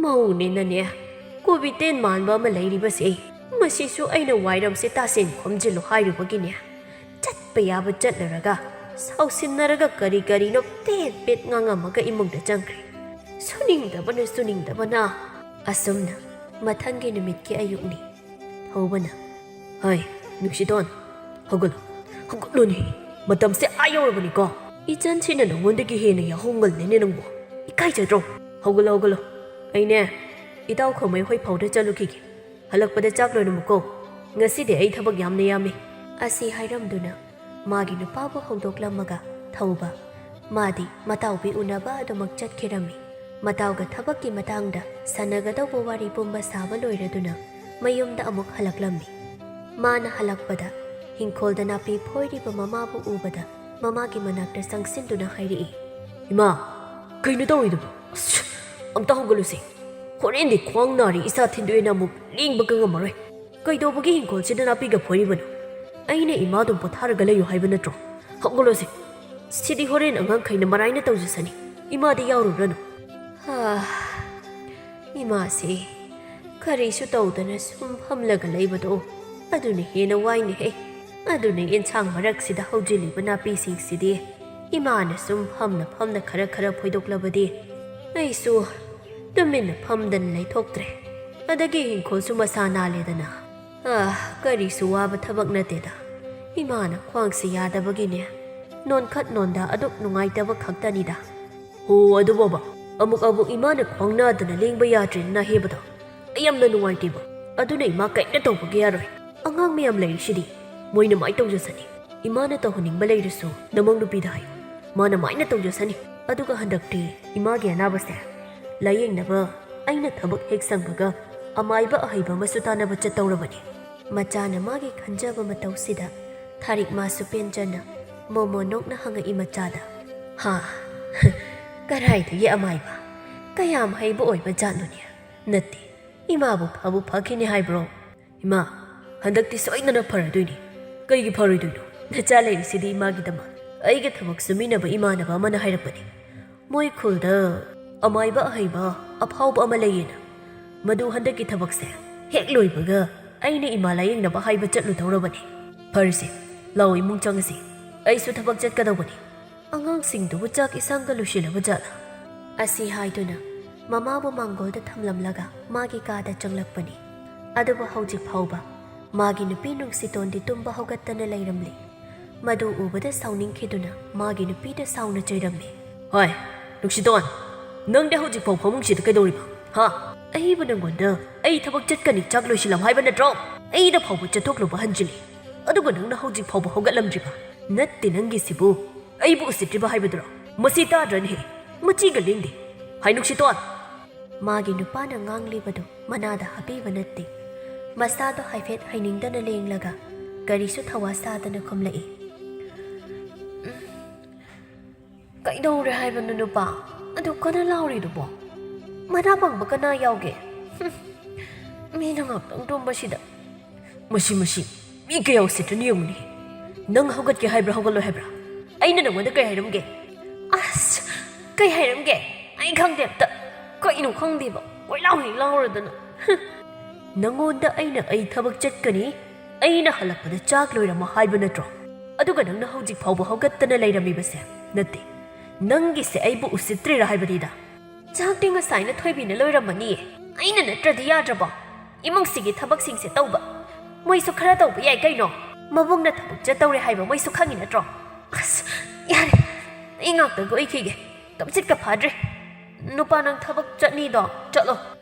ꯃꯧꯅꯦꯅꯅꯦ, ꯀꯣꯕꯤ ꯇꯦꯟ ꯃꯥꯟꯕ ꯑꯃ ꯂꯩꯔꯤꯕꯁꯦ, ꯃꯁꯤꯁꯨ ꯑꯩꯅ ꯋꯥꯏꯔꯝꯁꯦ ꯇꯥꯁꯤꯟ ꯈꯣꯝꯖꯤꯜꯂꯨ ꯍꯥꯏꯔꯨꯕꯒꯤꯅꯦ꯫ ꯆꯠꯄ ꯌꯥꯕ ꯆꯠꯂꯨꯔꯒ ꯁꯥꯎꯁꯤꯟꯅꯔꯒ ꯀꯔꯤ ꯀꯔꯤꯅꯣ ꯄꯦꯠ ꯄꯦꯠ ꯉꯥꯡꯉꯝꯃꯒ ꯏꯃꯨꯡꯗ ꯆꯪꯈ꯭ꯔꯦ꯫ ꯁꯨꯅꯤꯡꯗꯕꯅ ꯁꯨꯅꯤꯡꯗꯕꯅ꯫" ꯑꯁꯨꯝꯅ ꯃꯊꯪꯒꯤ ꯅꯨꯃꯤꯠꯀꯤ ꯑꯌꯨꯛꯅꯤ꯫ ꯊꯧꯕꯅ, "ꯍꯩ, ꯅꯨꯡꯁꯤꯇꯣꯟ, ꯍꯧꯒꯠꯂꯣ, ꯍꯧꯒꯠꯂꯣꯅꯦ꯫ ꯃꯇꯝꯁꯦ ꯑꯥ ꯌꯧꯔꯕꯅꯤꯀꯣ꯫ ꯏꯆꯟꯁꯤꯅ ꯅꯉꯣꯟꯗꯒꯤ ꯍꯦꯟꯅ ꯌꯥꯍꯧ ꯉꯜꯂꯦꯅꯦ ꯅꯪꯕꯨ꯫ ꯏꯀꯥꯏꯖꯗ꯭ꯔꯣ? ꯍꯧꯒꯠꯂꯣ, ꯍꯧꯒꯠꯂꯣ꯫ ꯑꯩꯅꯦ, ꯏꯇꯥꯎ ꯈꯥꯃꯩ ꯍꯣꯏ ꯐꯥꯎꯗ ꯆꯠꯂꯨꯈꯤꯒꯦ꯫ ꯍꯜꯂꯛꯄꯗ ꯆꯥꯛ ꯂꯣꯏꯔꯝꯃꯨꯀꯣ꯫ ꯉꯁꯤꯗꯤ ꯑꯩ ꯊꯕꯛ ꯌꯥꯝꯅ ꯌꯥꯝꯃꯤ꯫" ꯑꯁꯤ ꯍꯥꯏꯔꯝꯗꯨꯅ ꯃꯥꯒꯤ ꯅꯨꯄꯥꯕꯨ ꯍꯧꯗꯣꯛꯂꯝꯃꯒ ꯊꯧꯕ ꯃꯥꯗꯤ ꯃꯇꯥꯎꯕꯤ ꯎꯅꯕ ꯑꯗꯨꯃꯛ ꯆꯠꯈꯤꯔꯝꯃꯤ꯫ ꯃꯇꯥꯎꯒ ꯊꯕꯛꯀꯤ ꯃꯇꯥꯡꯗ ꯁꯥꯟꯅꯒꯗꯧꯕ ꯋꯥꯔꯤ ꯄꯨꯝꯕ ꯁꯥꯕ ꯂꯣꯏꯔꯗꯨꯅ ꯃꯌꯨꯝꯗ ꯑꯃꯨꯛ ꯍꯜꯂꯛꯂꯝꯃꯤ꯫ ꯃꯥꯅ ꯍꯜꯂꯛꯄꯗ ꯍꯤꯡꯈꯣꯜꯗ ꯅꯥꯄꯤ ꯐꯣꯏꯔꯤꯕ ꯃꯃꯥꯕꯨ ꯎꯕꯗ ꯃꯃꯥꯒꯤ ꯃꯅꯥꯛꯇ ꯆꯪꯁꯤꯟꯗꯨꯅ ꯍꯥꯏꯔꯛꯏ, "ꯏꯃꯥ, ꯀꯩꯅꯣ ꯇꯧꯔꯤꯗꯨꯕꯨ? ꯑꯁ, ꯑꯝꯇ ꯍꯧꯒꯠꯂꯨꯁꯦ꯫ ꯍꯣꯔꯦꯟꯗꯤ ꯈ꯭ꯋꯥꯡ ꯅꯥꯔꯤ ꯏꯁꯥ ꯊꯤꯟꯗꯣꯛꯑꯦꯅ ꯑꯃꯨꯛ ꯂꯦꯡꯕꯒ ꯉꯝꯃꯔꯣꯏ꯫ ꯀꯩꯗꯧꯕꯒꯤ ꯍꯤꯡꯈꯣꯜꯁꯤꯗ ꯅꯥꯄꯤꯒ ꯐꯣꯏꯔꯤꯕꯅꯣ? ꯑꯩꯅ ꯏꯃꯥꯗꯨ ꯄꯣꯊꯥꯔꯒ ꯂꯩꯌꯨ ꯍꯥꯏꯕ ꯅꯠꯇ꯭ꯔꯣ? ꯍꯧꯒꯠꯂꯣꯁꯦ꯫ ꯁꯤꯗꯤ ꯍꯣꯔꯦꯟ ꯑꯉꯥꯡꯈꯩꯅ ꯃꯔꯥꯏꯅ ꯇꯧꯖꯁꯅꯤ꯫ ꯏꯃꯥꯗꯤ ꯌꯥꯎꯔꯨꯔꯅꯨ꯫ ꯍꯥ, ꯏꯃꯥꯁꯦ ꯀꯔꯤꯁꯨ ꯇꯧꯗꯅ ꯁꯨꯝ ꯐꯝꯂꯒ ꯂꯩꯕꯗꯣ ꯑꯗꯨꯅ ꯍꯦꯟꯅ ꯋꯥꯏꯅꯦꯍꯦ꯫ ꯑꯗꯨꯅ ꯌꯦꯟꯁꯥꯡ ꯃꯔꯛꯁꯤꯗ ꯍꯧꯖꯤꯜꯂꯤꯕ ꯅꯥꯄꯤꯁꯤꯡꯁꯤꯗꯤ ꯏꯃꯥꯅ ꯁꯨꯝ ꯐꯝꯅ ꯐꯝꯅ ꯈꯔ ꯈꯔ ꯐꯣꯏꯗꯣꯛꯂꯕꯗꯤ ꯑꯩꯁꯨ ꯇꯨꯃꯤꯟꯅ ꯐꯝꯗꯅ ꯂꯩꯊꯣꯛꯇ꯭ꯔꯦ꯫ ꯑꯗꯒꯤ ꯏꯪꯈꯣꯜꯁꯨ ꯃꯁꯥ ꯅꯥꯜꯂꯦꯗꯅ꯫ ꯑꯥ, ꯀꯔꯤꯁꯨ ꯋꯥꯕ ꯊꯕꯛ ꯅꯠꯇꯦꯗ꯫ ꯏꯃꯥꯅ ꯈ꯭ꯋꯥꯡꯁꯤ ꯌꯥꯗꯕꯒꯤꯅꯦ ꯅꯣꯟꯈꯠ ꯅꯣꯟꯗ ꯑꯗꯨꯛ ꯅꯨꯡꯉꯥꯏꯇꯕ ꯈꯛꯇꯅꯤꯗ꯫ ꯍꯣ, ꯑꯗꯨꯕꯣꯕ, ꯑꯃꯨꯛ ꯑꯃꯨꯛ ꯏꯃꯥꯅ ꯈ꯭ꯋꯥꯡ ꯅꯥꯗꯅ ꯂꯦꯡꯕ ꯌꯥꯗ꯭ꯔꯦꯅ ꯍꯦꯕꯗꯣ ꯑꯩ ꯌꯥꯝꯅ ꯅꯨꯡꯉꯥꯏꯇꯦꯕ꯫ ꯑꯗꯨꯅ ꯏꯃꯥ ꯀꯩꯝꯇ ꯇꯧꯕꯒꯤ ꯌꯥꯔꯣꯏ꯫ ꯑꯉꯥꯡ ꯃꯌꯥꯝ ꯂꯩꯔꯤꯁꯤꯗꯤ ꯃꯣꯏꯅ ꯃꯥꯏ ꯇꯧꯖꯁꯅꯤ꯫ ꯏꯃꯥꯅ ꯇꯧꯍꯟꯅꯤꯡꯕ ꯂꯩꯔꯁꯨ ꯅꯃꯧ ꯅꯨꯄꯤꯗ ꯍꯥꯏꯌꯨ, ꯃꯥꯅ ꯃꯥꯏꯅ ꯇꯧꯖꯁꯅꯤ꯫ ꯑꯗꯨꯒ ꯍꯟꯗꯛꯇꯤ ꯏꯃꯥꯒꯤ ꯑꯅꯥꯕꯁꯦ ꯂꯥꯌꯦꯡꯅꯕ ꯑꯩꯅ ꯊꯕꯛ ꯍꯦꯛ ꯁꯪꯕꯒ ꯑꯃꯥꯏꯕ ꯑꯍꯩꯕ ꯑꯃꯁꯨ ꯇꯥꯟꯅꯕ ꯆꯠꯇꯧꯔꯕꯅꯤ꯫ ꯃꯆꯥꯅ ꯃꯥꯒꯤ ꯈꯟꯖꯕ ꯃꯇꯧꯁꯤꯗ ꯊꯥꯔꯤꯛ ꯃꯥꯁꯨ ꯄꯦꯟꯖꯅ ꯃꯣꯃꯣ ꯅꯣꯛꯅ ꯍꯪꯉꯛꯏ ꯃꯆꯥꯗ, "ꯍꯥ? ꯀꯔꯥꯏꯗꯒꯤ ꯑꯃꯥꯏꯕ? ꯀꯌꯥꯝ ꯍꯩꯕ ꯑꯣꯏꯕ ꯖꯥꯠꯅꯣꯅꯦ? ꯅꯠꯇꯦ, ꯏꯃꯥꯕꯨ ꯐꯕꯨ ꯐꯈꯤꯅꯤ ꯍꯥꯏꯕ꯭ꯔꯣ?" "ꯏꯃꯥ, ꯍꯟꯗꯛꯇꯤ ꯁꯣꯏꯗꯅ ꯐꯔꯗꯣꯏꯅꯤ꯫ ꯀꯩꯒꯤ ꯐꯔꯣꯏꯗꯣꯏꯅꯣ? ꯅꯆꯥ ꯂꯩꯔꯤꯁꯤꯗꯤ ꯏꯃꯥꯒꯤꯗꯃꯛ꯫ ꯑꯩꯒ ꯊꯕꯛ ꯁꯨꯃꯤꯟꯅꯕ ꯏꯃꯥꯟꯅꯕ ꯑꯃꯅ ꯍꯥꯏꯔꯛꯄꯅꯤ꯫ ꯃꯣꯏ ꯈꯨꯜꯗ ꯑꯃꯥꯏꯕ ꯑꯍꯩꯕ ꯑꯐꯥꯎꯕ ꯑꯃ ꯂꯩꯌꯦꯅ꯫ ꯃꯗꯨ ꯍꯟꯗꯛꯀꯤ ꯊꯕꯛꯁꯦ ꯍꯦꯛ ꯂꯣꯏꯕꯒ ꯑꯩꯅ ꯏꯃꯥ ꯂꯥꯌꯦꯡꯅꯕ ꯍꯥꯏꯕ ꯆꯠꯂꯨꯗꯧꯔꯕꯅꯤ꯫ ꯐꯔꯁꯦ, ꯂꯥꯛꯑꯣ ꯏꯃꯨꯡ ꯆꯪꯉꯁꯤ꯫ ꯑꯩꯁꯨ ꯊꯕꯛ ꯆꯠꯀꯗꯧꯕꯅꯤ꯫ ꯑꯉꯥꯡꯁꯤꯡꯗꯨꯕꯨ ꯆꯥꯛ ꯏꯁꯥꯡꯒ ꯂꯣꯏꯁꯤꯜꯂꯕ ꯖꯥꯠꯂꯥ?" ꯑꯁꯤ ꯍꯥꯏꯗꯨꯅ ꯃꯃꯥꯕꯨ ꯃꯥꯡꯒꯣꯜꯗ ꯊꯝꯂꯝꯂꯒ ꯃꯥꯒꯤ ꯀꯥꯗ ꯆꯪꯂꯛꯄꯅꯤ꯫ ꯑꯗꯨꯕꯨ ꯍꯧꯖꯤꯛ ꯐꯥꯎꯕ ꯃꯥꯒꯤ ꯅꯨꯄꯤ ꯅꯨꯡꯁꯤꯇꯣꯟꯗꯤ ꯇꯨꯝꯕ ꯍꯧꯒꯠꯇꯅ ꯂꯩꯔꯝꯂꯤ꯫ ꯃꯗꯨ ꯎꯕꯗ ꯁꯥꯎꯅꯤꯡꯈꯤꯗꯨꯅ ꯃꯥꯒꯤ ꯅꯨꯄꯤꯗ ꯁꯥꯎꯅ ꯆꯩꯔꯝꯃꯤ꯫ "ꯍꯣꯏ, ꯅꯨꯡꯁꯤꯇꯣꯟ, ꯅꯪꯗꯤ ꯍꯧꯖꯤꯛ ꯐꯥꯎ ꯐꯃꯨꯡꯁꯤꯗ ꯀꯩꯗꯧꯔꯤꯕ? ꯍꯥ? ꯑꯩꯕꯨ ꯅꯪꯉꯣꯟꯗ ꯑꯩ ꯊꯕꯛ ꯆꯠꯀꯅꯤ, ꯆꯥꯛ ꯂꯣꯏꯁꯤꯜꯂꯝ ꯍꯥꯏꯕ ꯅꯠꯇ꯭ꯔꯣ? ꯑꯩꯅ ꯐꯥꯎꯕ ꯆꯠꯊꯣꯛꯂꯨꯕ ꯍꯟꯖꯤꯜꯂꯤ, ꯑꯗꯨꯒ ꯅꯪꯅ ꯍꯧꯖꯤꯛ ꯐꯥꯎꯕ ꯍꯧꯒꯠꯂꯝꯗ꯭ꯔꯤꯕ? ꯅꯠꯇꯦ, ꯅꯪꯒꯤꯁꯤꯕꯨ ꯑꯩꯕꯨ ꯎꯁꯤꯠꯇ꯭ꯔꯤꯕ ꯍꯥꯏꯕꯗꯨꯔꯣ? ꯃꯁꯤ ꯇꯥꯗ꯭ꯔꯅꯦꯍꯦ? ꯃꯆꯤꯒ ꯂꯦꯡꯗꯦ꯫ ꯍꯥꯏ ꯅꯨꯡꯁꯤꯇꯣꯟ!" ꯃꯥꯒꯤ ꯅꯨꯄꯥꯅ ꯉꯥꯡꯂꯤꯕꯗꯨ ꯃꯅꯥꯗ ꯍꯥꯞꯄꯤꯕ ꯅꯠꯇꯦ꯫ ꯃꯁꯥꯗꯣ ꯍꯥꯏꯐꯦꯠ ꯍꯥꯏꯅꯤꯡꯗꯅ ꯂꯦꯡꯂꯒ ꯀꯔꯤꯁꯨ ꯊꯋꯥ ꯁꯥꯗꯅ ꯈꯨꯝꯂꯛꯏ꯫ "ꯀꯩꯗꯧꯔꯦ ꯍꯥꯏꯕꯅꯣ ꯅꯨꯄꯥ? ꯑꯗꯨ ꯀꯟꯅ ꯂꯥꯎꯔꯤꯗꯨꯕꯣ? ꯃꯅꯥ ꯄꯪꯕ ꯀꯅꯥ ꯌꯥꯎꯒꯦ? ꯍꯨꯝ, ꯃꯤꯅ ꯉꯥꯛꯇꯪ ꯇꯨꯝꯕꯁꯤꯗ꯫ ꯃꯁꯤ, ꯃꯁꯤ, ꯃꯤ ꯀꯌꯥ ꯎꯁꯤꯠꯇ꯭ꯔꯤꯅꯣ ꯌꯦꯡꯉꯨꯅꯦ꯫ ꯅꯪ ꯍꯧꯒꯠꯀꯦ ꯍꯥꯏꯕ꯭ꯔꯥ, ꯍꯧꯒꯠꯂꯣꯏ ꯍꯥꯏꯕ꯭ꯔꯥ? ꯑꯩꯅ ꯅꯪꯉꯣꯟꯗ ꯀꯩ ꯍꯥꯏꯔꯝꯒꯦ?" "ꯑꯁ, ꯀꯩ ꯍꯥꯏꯔꯝꯒꯦ? ꯑꯩ ꯈꯪꯗꯦ ꯑꯝꯇ꯫ ꯀꯩꯅꯣ ꯈꯪꯗꯦꯕ, ꯀꯣꯏꯂꯥꯎ ꯍꯦꯛ ꯂꯥꯎꯔꯗꯅ꯫ ꯍꯨꯝ꯫ ꯅꯉꯣꯟꯗ ꯑꯩꯅ ꯑꯩ ꯊꯕꯛ ꯆꯠꯀꯅꯤ, ꯑꯩꯅ ꯍꯜꯂꯛꯄꯗ ꯆꯥꯛ ꯂꯣꯏꯔꯝꯃꯣ ꯍꯥꯏꯕ ꯅꯠꯇ꯭ꯔꯣ? ꯑꯗꯨꯒ ꯅꯪꯅ ꯍꯧꯖꯤꯛ ꯐꯥꯎꯕ ꯍꯧꯒꯠꯇꯅ ꯂꯩꯔꯝꯃꯤꯕꯁꯦ? ꯅꯠꯇꯦ, ꯅꯪꯒꯤꯁꯦ ꯑꯩꯕꯨ ꯎꯁꯤꯠꯇ꯭ꯔꯤꯔꯥ ꯍꯥꯏꯕꯅꯤꯗ꯫ ꯆꯥꯛꯇꯤ ꯉꯁꯥꯏꯅ ꯊꯣꯏꯕꯤꯅ ꯂꯣꯏꯔꯝꯃꯅꯤꯌꯦ, ꯑꯩꯅ ꯅꯠꯇ꯭ꯔꯗꯤ ꯌꯥꯗ꯭ꯔꯕꯣ? ꯏꯃꯨꯡꯁꯤꯒꯤ ꯊꯕꯛꯁꯤꯡꯁꯦ ꯇꯧꯕ ꯃꯣꯏꯁꯨ ꯈꯔ ꯇꯧꯕ ꯌꯥꯏ ꯀꯩꯅꯣ꯫ ꯃꯕꯨꯡꯅ ꯊꯕꯛ ꯆꯠꯇꯧꯔꯦ ꯍꯥꯏꯕ ꯃꯣꯏꯁꯨ ꯈꯪꯉꯤ ꯅꯠꯇ꯭ꯔꯣ? ꯑꯁ, ꯌꯥꯔꯦ, ꯑꯩ ꯉꯥꯛꯇꯪ ꯀꯣꯏꯈꯤꯒꯦ, ꯇꯨꯝꯁꯤꯠꯀ ꯐꯥꯗ꯭ꯔꯦ꯫ ꯅꯨꯄꯥ, ꯅꯪ ꯊꯕꯛ ꯆꯠꯅꯤꯗꯣ ꯆꯠꯂꯣ꯫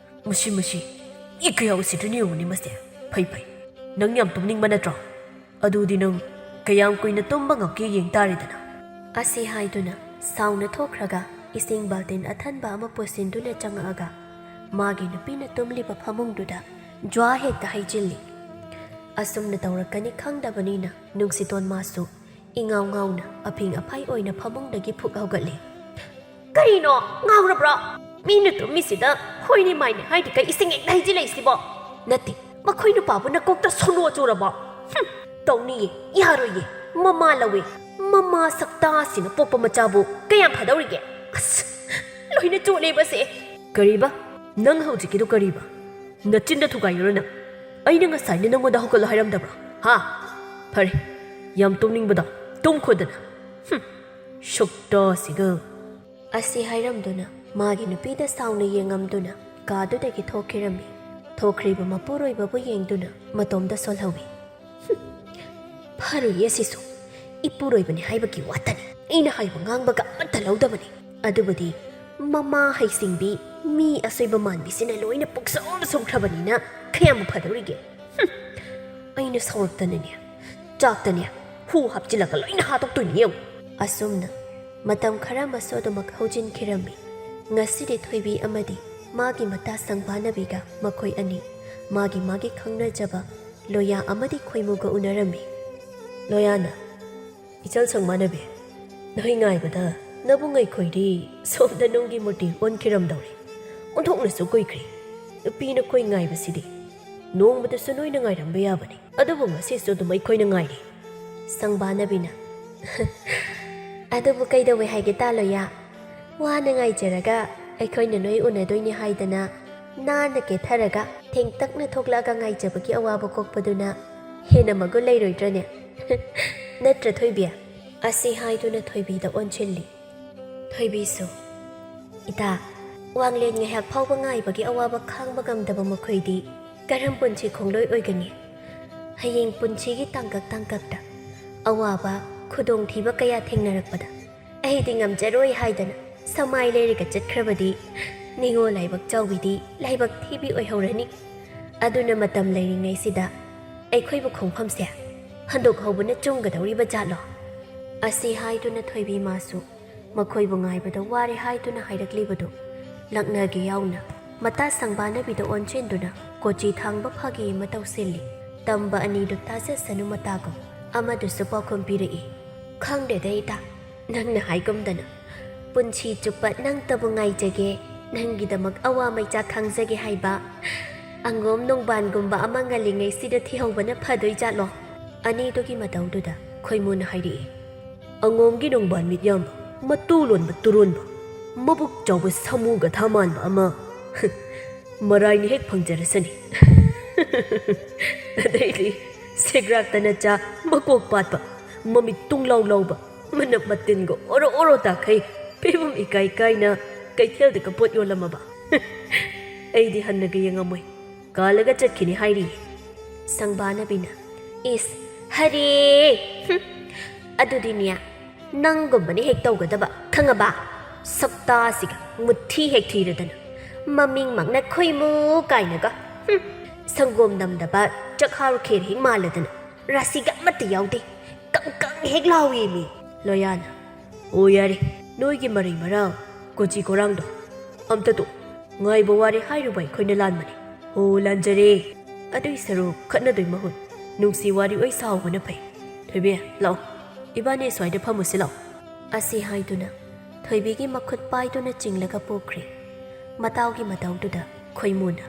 ꯃꯁꯤ, ꯃꯁꯤ, ꯏ ꯀꯌꯥ ꯎꯁꯤꯠꯇ꯭ꯔꯤꯅ ꯌꯦꯡꯉꯨꯅꯦ ꯃꯁꯦ꯫ ꯐꯩ, ꯐꯩ, ꯅꯪ ꯌꯥꯝ ꯇꯨꯝꯅꯤꯡꯕ ꯅꯠꯇ꯭ꯔꯣ? ꯑꯗꯨꯗꯤ ꯅꯪ ꯀꯌꯥꯝ ꯀꯨꯏꯅ ꯇꯨꯝꯕ ꯉꯝꯒꯦ ꯌꯦꯡ ꯇꯥꯔꯦꯗꯅ꯫ ꯑꯁꯤ ꯍꯥꯏꯗꯨꯅ ꯁꯥꯎꯅ ꯊꯣꯛꯈ꯭ꯔꯒ ꯏꯁꯤꯡ ꯕꯥꯜꯇꯤꯟ ꯑꯊꯟꯕ ꯑꯃ ꯄꯨꯁꯤꯟꯗꯨꯅ ꯆꯪꯉꯛꯑꯒ ꯃꯥꯒꯤ ꯅꯨꯄꯤꯅ ꯇꯨꯝꯂꯤꯕ ꯐꯃꯨꯡꯗꯨꯗ ꯖ꯭ꯋꯥ ꯍꯦꯛꯇ ꯍꯩꯖꯤꯜꯂꯤ꯫ ꯑꯁꯨꯝꯅ ꯇꯧꯔꯛꯀꯅꯤ ꯈꯪꯗꯕꯅꯤꯅ ꯅꯨꯡꯁꯤꯇꯣꯟ ꯃꯥꯁꯨ ꯏꯉꯥꯎ ꯉꯥꯎꯅ ꯑꯐꯤꯡ ꯑꯐꯥꯏ ꯑꯣꯏꯅ ꯐꯃꯨꯡꯗꯒꯤ ꯐꯨꯛ ꯍꯧꯒꯠꯂꯤ꯫ ꯀꯔꯤꯅꯣ? ꯉꯥꯎꯔꯕ꯭ꯔꯣ? ꯃꯤꯅ ꯇꯨꯝꯃꯤꯁꯤꯗ ꯈꯣꯏꯅꯤ ꯃꯥꯏꯅꯤ ꯍꯥꯏꯗꯤ ꯀꯩ ꯏꯁꯤꯡ ꯍꯦꯛ ꯍꯩꯖꯤꯜꯂꯛꯏꯁꯤꯕꯣ? ꯅꯠꯇꯦ, ꯃꯈꯣꯏ ꯅꯨꯄꯥꯕꯨ ꯅꯀꯣꯛꯇ ꯁꯣꯅꯣ ꯆꯨꯔꯕꯣ? ꯍꯨꯝ, ꯇꯧꯅꯤꯌꯦ, ꯌꯥꯔꯣꯏꯌꯦ꯫ ꯃꯃꯥ ꯂꯧꯋꯦ꯫ ꯃꯃꯥ ꯁꯛꯇꯥꯁꯤꯅ ꯄꯣꯛꯄ ꯃꯆꯥꯕꯨ ꯀꯌꯥꯝ ꯐꯗꯧꯔꯤꯒꯦ? ꯑꯁ, ꯂꯣꯏꯅ ꯆꯣꯠꯂꯦꯕꯁꯦ꯫ ꯀꯔꯤꯕ? ꯅꯪ ꯍꯧꯖꯤꯛꯀꯤꯗꯣ ꯀꯔꯤꯕ? ꯅꯆꯤꯟꯗ ꯊꯨꯒꯥꯏꯔꯨꯔꯣ ꯅꯪ꯫ ꯑꯩꯅ ꯉꯁꯥꯏꯅ ꯅꯪꯉꯣꯟꯗ ꯍꯧꯒꯠꯂꯣ ꯍꯥꯏꯔꯝꯗꯕ꯭ꯔꯣ? ꯍꯥ? ꯐꯔꯦ, ꯌꯥꯝ ꯇꯨꯝꯅꯤꯡꯕꯗꯣ ꯇꯨꯝꯈꯣꯗꯅ꯫ ꯍꯨꯝ, ꯁꯛꯇꯥꯁꯤꯒ꯫ ꯑꯁꯤ ꯍꯥꯏꯔꯝꯗꯨꯅ ꯃꯥꯒꯤ ꯅꯨꯄꯤꯗ ꯁꯥꯎꯅ ꯌꯦꯡꯉꯝꯗꯨꯅ ꯀꯥꯗꯨꯗꯒꯤ ꯊꯣꯛꯈꯤꯔꯝꯃꯤ꯫ ꯊꯣꯛꯈ꯭ꯔꯤꯕ ꯃꯄꯨꯔꯣꯏꯕꯕꯨ ꯌꯦꯡꯗꯨꯅ ꯃꯇꯣꯝꯗ ꯁꯣꯜꯍꯧꯏ꯫ "ꯍꯨꯝ, ꯐꯔꯣꯏꯌꯦ ꯑꯁꯤꯁꯨ꯫ ꯏꯄꯨꯔꯣꯏꯕꯅꯤ ꯍꯥꯏꯕꯒꯤ ꯋꯥꯇꯅꯤ꯫ ꯑꯩꯅ ꯍꯥꯏꯕ ꯉꯥꯡꯕꯒ ꯑꯃꯠꯇ ꯂꯧꯗꯕꯅꯤ꯫ ꯑꯗꯨꯕꯨꯗꯤ ꯃꯃꯥ ꯍꯩꯁꯤꯡꯕꯤ, ꯃꯤ ꯑꯁꯣꯏꯕ ꯃꯥꯟꯕꯤꯁꯤꯅ ꯂꯣꯏꯅ ꯄꯨꯛꯁꯣꯝ ꯁꯣꯝꯈ꯭ꯔꯕꯅꯤꯅ ꯀꯌꯥꯝ ꯐꯗꯧꯔꯤꯒꯦ? ꯍꯨꯝ, ꯑꯩꯅ ꯁꯥꯎꯔꯛꯇꯅꯅꯦ, ꯆꯥꯛꯇꯅꯦ, ꯍꯨ ꯍꯥꯞꯆꯤꯜꯂꯒ ꯂꯣꯏꯅ ꯍꯥꯠꯇꯣꯛꯇꯣꯏꯅꯤ ꯌꯦꯡꯉꯨ"꯫ ꯑꯁꯨꯝꯅ ꯃꯇꯝ ꯈꯔ ꯑꯃꯁꯨ ꯑꯗꯨꯃꯛ ꯍꯧꯖꯤꯟꯈꯤꯔꯝꯃꯤ꯫ ꯉꯁꯤꯗꯤ ꯊꯣꯏꯕꯤ ꯑꯃꯗꯤ ꯃꯥꯒꯤ ꯃꯇꯥ ꯁꯪꯕꯥꯅꯕꯤꯒ ꯃꯈꯣꯏ ꯑꯅꯤ ꯃꯥꯒꯤ ꯃꯥꯒꯤ ꯈꯪꯅꯖꯕ ꯂꯣꯌꯥ ꯑꯃꯗꯤ ꯈꯣꯏꯃꯨꯒ ꯎꯅꯔꯝꯃꯤ꯫ ꯂꯣꯌꯥꯅ, "ꯏꯆꯜ ꯁꯪꯕꯥꯅꯕꯤ, ꯅꯈꯣꯏ ꯉꯥꯏꯕꯗ ꯅꯕꯨꯡ ꯑꯩꯈꯣꯏꯗꯤ ꯁꯣꯝꯗ ꯅꯨꯡꯒꯤ ꯃꯨꯔꯇꯤ ꯑꯣꯟꯈꯤꯔꯝꯗꯧꯔꯦ꯫ ꯑꯣꯟꯊꯣꯛꯅꯁꯨ ꯀꯨꯏꯈ꯭ꯔꯦ꯫ ꯅꯨꯄꯤ ꯅꯈꯣꯏ ꯉꯥꯏꯕꯁꯤꯗꯤ ꯅꯣꯡꯃꯗꯁꯨ ꯅꯣꯏꯅ ꯉꯥꯏꯔꯝꯕ ꯌꯥꯕꯅꯤ꯫ ꯑꯗꯨꯕꯨ ꯉꯁꯤꯁꯨ ꯑꯗꯨꯝ ꯑꯩꯈꯣꯏꯅ ꯉꯥꯏꯔꯤ"꯫ ꯁꯪꯕꯥꯅꯕꯤꯅ, "ꯑꯗꯨꯕꯨ ꯀꯩꯗꯧꯋꯦ ꯍꯥꯏꯒꯦ ꯇꯥ ꯂꯣꯌꯥ? ꯋꯥꯅ ꯉꯥꯏꯖꯔꯒ ꯑꯩꯈꯣꯏꯅ ꯅꯣꯏ ꯎꯅꯗꯣꯏꯅꯤ ꯍꯥꯏꯗꯅ ꯅꯥꯟꯅ ꯀꯦꯊꯔꯒ ꯊꯦꯡꯇꯛꯅ ꯊꯣꯛꯂꯛꯑꯒ ꯉꯥꯏꯖꯕꯒꯤ ꯑꯋꯥꯕ ꯀꯣꯛꯄꯗꯨꯅ ꯍꯦꯟꯅ ꯃꯒꯨꯟ ꯂꯩꯔꯣꯏꯗ꯭ꯔꯅꯦ? ꯅꯠꯇ꯭ꯔ ꯊꯣꯏꯕꯤ? ꯑꯁꯤ ꯍꯥꯏꯗꯨꯅ ꯊꯣꯏꯕꯤꯗ ꯑꯣꯟꯁꯤꯜꯂꯤ꯫ ꯊꯣꯏꯕꯤꯁꯨ, "ꯏꯇꯥ, ꯋꯥꯡꯂꯦꯟ ꯉꯥꯏꯍꯥꯛ ꯐꯥꯎꯕ ꯉꯥꯏꯕꯒꯤ ꯑꯋꯥꯕ ꯈꯥꯡꯕ ꯉꯝꯗꯕ ꯃꯈꯣꯏꯗꯤ ꯀꯔꯝ ꯄꯨꯟꯁꯤ ꯈꯣꯡꯂꯣꯏ ꯑꯣꯏꯒꯅꯤ? ꯍꯌꯦꯡ ꯄꯨꯟꯁꯤꯒꯤ ꯇꯥꯡꯀꯛ ꯇꯥꯡꯀꯛꯇ ꯑꯋꯥꯕ, ꯈꯨꯗꯣꯡꯊꯤꯕ ꯀꯌꯥ ꯊꯦꯡꯅꯔꯛꯄꯗ ꯑꯩꯗꯤ ꯉꯝꯖꯔꯣꯏ ꯍꯥꯏꯗꯅ ꯁꯃꯥꯏ ꯂꯩꯔꯒ ꯆꯠꯈ꯭ꯔꯕꯗꯤ ꯅꯤꯉꯣꯜ ꯂꯥꯏꯕꯛ ꯆꯥꯎꯕꯤꯗꯤ ꯂꯥꯏꯕꯛ ꯊꯤꯕꯤ ꯑꯣꯏꯍꯧꯔꯅꯤ꯫ ꯑꯗꯨꯅ ꯃꯇꯝ ꯂꯩꯔꯤꯉꯩꯁꯤꯗ ꯑꯩꯈꯣꯏꯕꯨ ꯈꯣꯡꯐꯝꯁꯦ ꯍꯟꯗꯣꯛꯍꯧꯕꯅ ꯆꯨꯝꯒꯗꯧꯔꯤꯕ ꯖꯥꯠꯂꯣ?" ꯑꯁꯤ ꯍꯥꯏꯗꯨꯅ ꯊꯣꯏꯕꯤ ꯃꯥꯁꯨ ꯃꯈꯣꯏꯕꯨ ꯉꯥꯏꯕꯗ ꯋꯥꯔꯦ ꯍꯥꯏꯗꯨꯅ ꯍꯥꯏꯔꯛꯂꯤꯕꯗꯨ ꯂꯛꯅꯒꯦ ꯌꯥꯎꯅ ꯃꯇꯥ ꯁꯪꯕꯥꯅꯕꯤꯗ ꯑꯣꯟꯁꯤꯟꯗꯨꯅ ꯀꯣꯆꯤ ꯊꯥꯡꯕ ꯐꯥꯒꯤ ꯑꯃ ꯇꯧꯁꯤꯜꯂꯤ꯫ ꯇꯝꯕ ꯑꯅꯤꯗꯨ ꯇꯥꯖꯁꯅꯨ ꯃꯇꯥꯒꯨꯝ ꯑꯃꯗꯨꯁꯨ ꯄꯥꯎꯈꯨꯝ ꯄꯤꯔꯛꯏ꯫ "ꯈꯪꯗꯦꯗ ꯏꯇꯥ, ꯅꯪꯅ ꯍꯥꯏꯒꯨꯝꯗꯅ ꯄꯨꯟꯁꯤ ꯆꯨꯞꯄ ꯅꯪꯇꯕꯨ ꯉꯥꯏꯖꯒꯦ, ꯅꯪꯒꯤꯗꯃꯛ ꯑꯋꯥ ꯃꯩꯆꯥꯛ ꯈꯥꯡꯖꯒꯦ ꯍꯥꯏꯕ ꯑꯉꯣꯝ ꯅꯣꯡꯕꯥꯟꯒꯨꯝꯕ ꯑꯃ ꯉꯜꯂꯤꯉꯩꯁꯤꯗ ꯊꯤꯍꯧꯕꯅ ꯐꯗꯣꯏ ꯖꯥꯠꯂꯣ?" ꯑꯅꯤꯗꯨꯒꯤ ꯃꯇꯧꯗꯨꯗ ꯈꯣꯏꯃꯨꯅ ꯍꯥꯏꯔꯛꯏ꯫ "ꯑꯉꯣꯝꯒꯤ ꯅꯣꯡꯕꯥꯟ ꯃꯤꯠꯌꯥꯝꯕ, ꯃꯇꯨ ꯂꯣꯟꯕ ꯇꯨꯔꯣꯟꯕ, ꯃꯕꯨꯛ ꯆꯥꯎꯕ ꯁꯥꯃꯨ ꯒꯙꯥ ꯃꯥꯟꯕ ꯑꯃ꯫ ꯃꯔꯥꯏꯅ ꯍꯦꯛ ꯐꯪꯖꯔꯁꯅꯤ꯫ ꯑꯗꯩꯗꯤ ꯁꯦꯒ꯭ꯔꯥꯛꯇ ꯅꯆꯥ ꯃꯀꯣꯛ ꯄꯥꯠꯄ, ꯃꯃꯤꯠ ꯇꯨꯡꯂꯥꯎ ꯂꯥꯎꯕ, ꯃꯅꯞ ꯃꯇꯤꯟꯒ ꯑꯣꯔꯣ ꯑꯣꯔꯣ ꯇꯥꯈꯩ, ꯐꯤꯕꯝ ꯏꯀꯥꯏ ꯀꯥꯏꯅ ꯀꯩꯊꯦꯜꯗꯒ ꯄꯣꯠ ꯌꯣꯜꯂꯝꯃꯕ꯫ ꯑꯩꯗꯤ ꯍꯟꯅꯒ ꯌꯦꯡꯉꯝꯃꯣꯏ, ꯀꯥꯜꯂꯒ ꯆꯠꯈꯤꯅꯤ ꯍꯥꯏꯔꯤ꯫" ꯁꯪꯕꯥꯅꯕꯤꯅ, "ꯏꯁ, ꯍꯔꯦ! ꯍꯨꯝ, ꯑꯗꯨꯗꯤꯅꯦ, ꯅꯪꯒꯨꯝꯕꯅ ꯍꯦꯛ ꯇꯧꯒꯗꯕ, ꯈꯪꯉꯕ? ꯁꯛꯇꯥꯁꯤꯒ ꯃꯨꯊꯤ ꯍꯦꯛ ꯊꯤꯔꯗꯅ, ꯃꯃꯤꯡꯃꯛꯅ ꯈꯣꯏꯃꯨ ꯀꯥꯏꯅꯒ, ꯍꯨꯝ, ꯁꯪꯒꯣꯝ ꯅꯝꯗꯕ ꯆꯥꯛꯍꯥꯎ ꯈꯦꯔ ꯍꯦꯛ ꯃꯥꯜꯂꯗꯅ, ꯔꯥꯁꯤꯒ ꯑꯃꯠꯇ ꯌꯥꯎꯗꯦ, ꯀꯪ ꯀꯪ ꯍꯦꯛ ꯂꯥꯎꯏ ꯃꯤ꯫" ꯂꯣꯌꯥꯅ, "ꯑꯣ ꯌꯥꯔꯦ, ꯅꯣꯏꯒꯤ ꯃꯔꯩ ꯃꯔꯥꯡ, ꯀꯣꯆꯤ ꯀꯣꯔꯥꯡꯗꯣ ꯑꯝꯇ ꯇꯣꯛ꯫ ꯉꯥꯏꯕ ꯋꯥꯔꯦ ꯍꯥꯏꯔꯨꯕ ꯑꯩꯈꯣꯏꯅ ꯂꯥꯟꯕꯅꯦ꯫ ꯍꯣ, ꯂꯥꯟꯖꯔꯦ꯫ ꯑꯗꯨꯏ ꯁꯔꯨꯛ ꯈꯠꯅꯗꯣꯏ ꯃꯍꯨꯠ ꯅꯨꯡꯁꯤ ꯋꯥꯔꯤ ꯑꯣꯏ ꯁꯥꯍꯧꯕꯅ ꯐꯩ꯫ ꯊꯣꯏꯕꯤ, ꯂꯥꯛꯑꯣ, ꯏꯕꯥꯅꯤ ꯁ꯭ꯋꯥꯏꯗ ꯐꯝꯃꯨꯁꯤ ꯂꯥꯛꯑꯣ꯫" ꯑꯁꯤ ꯍꯥꯏꯗꯨꯅ ꯊꯣꯏꯕꯤꯒꯤ ꯃꯈꯨꯠ ꯄꯥꯏꯗꯨꯅ ꯆꯤꯡꯂꯒ ꯄꯨꯈ꯭ꯔꯦ꯫ ꯃꯇꯥꯎꯒꯤ ꯃꯇꯧꯗꯨꯗ ꯈꯣꯏꯃꯨꯅ,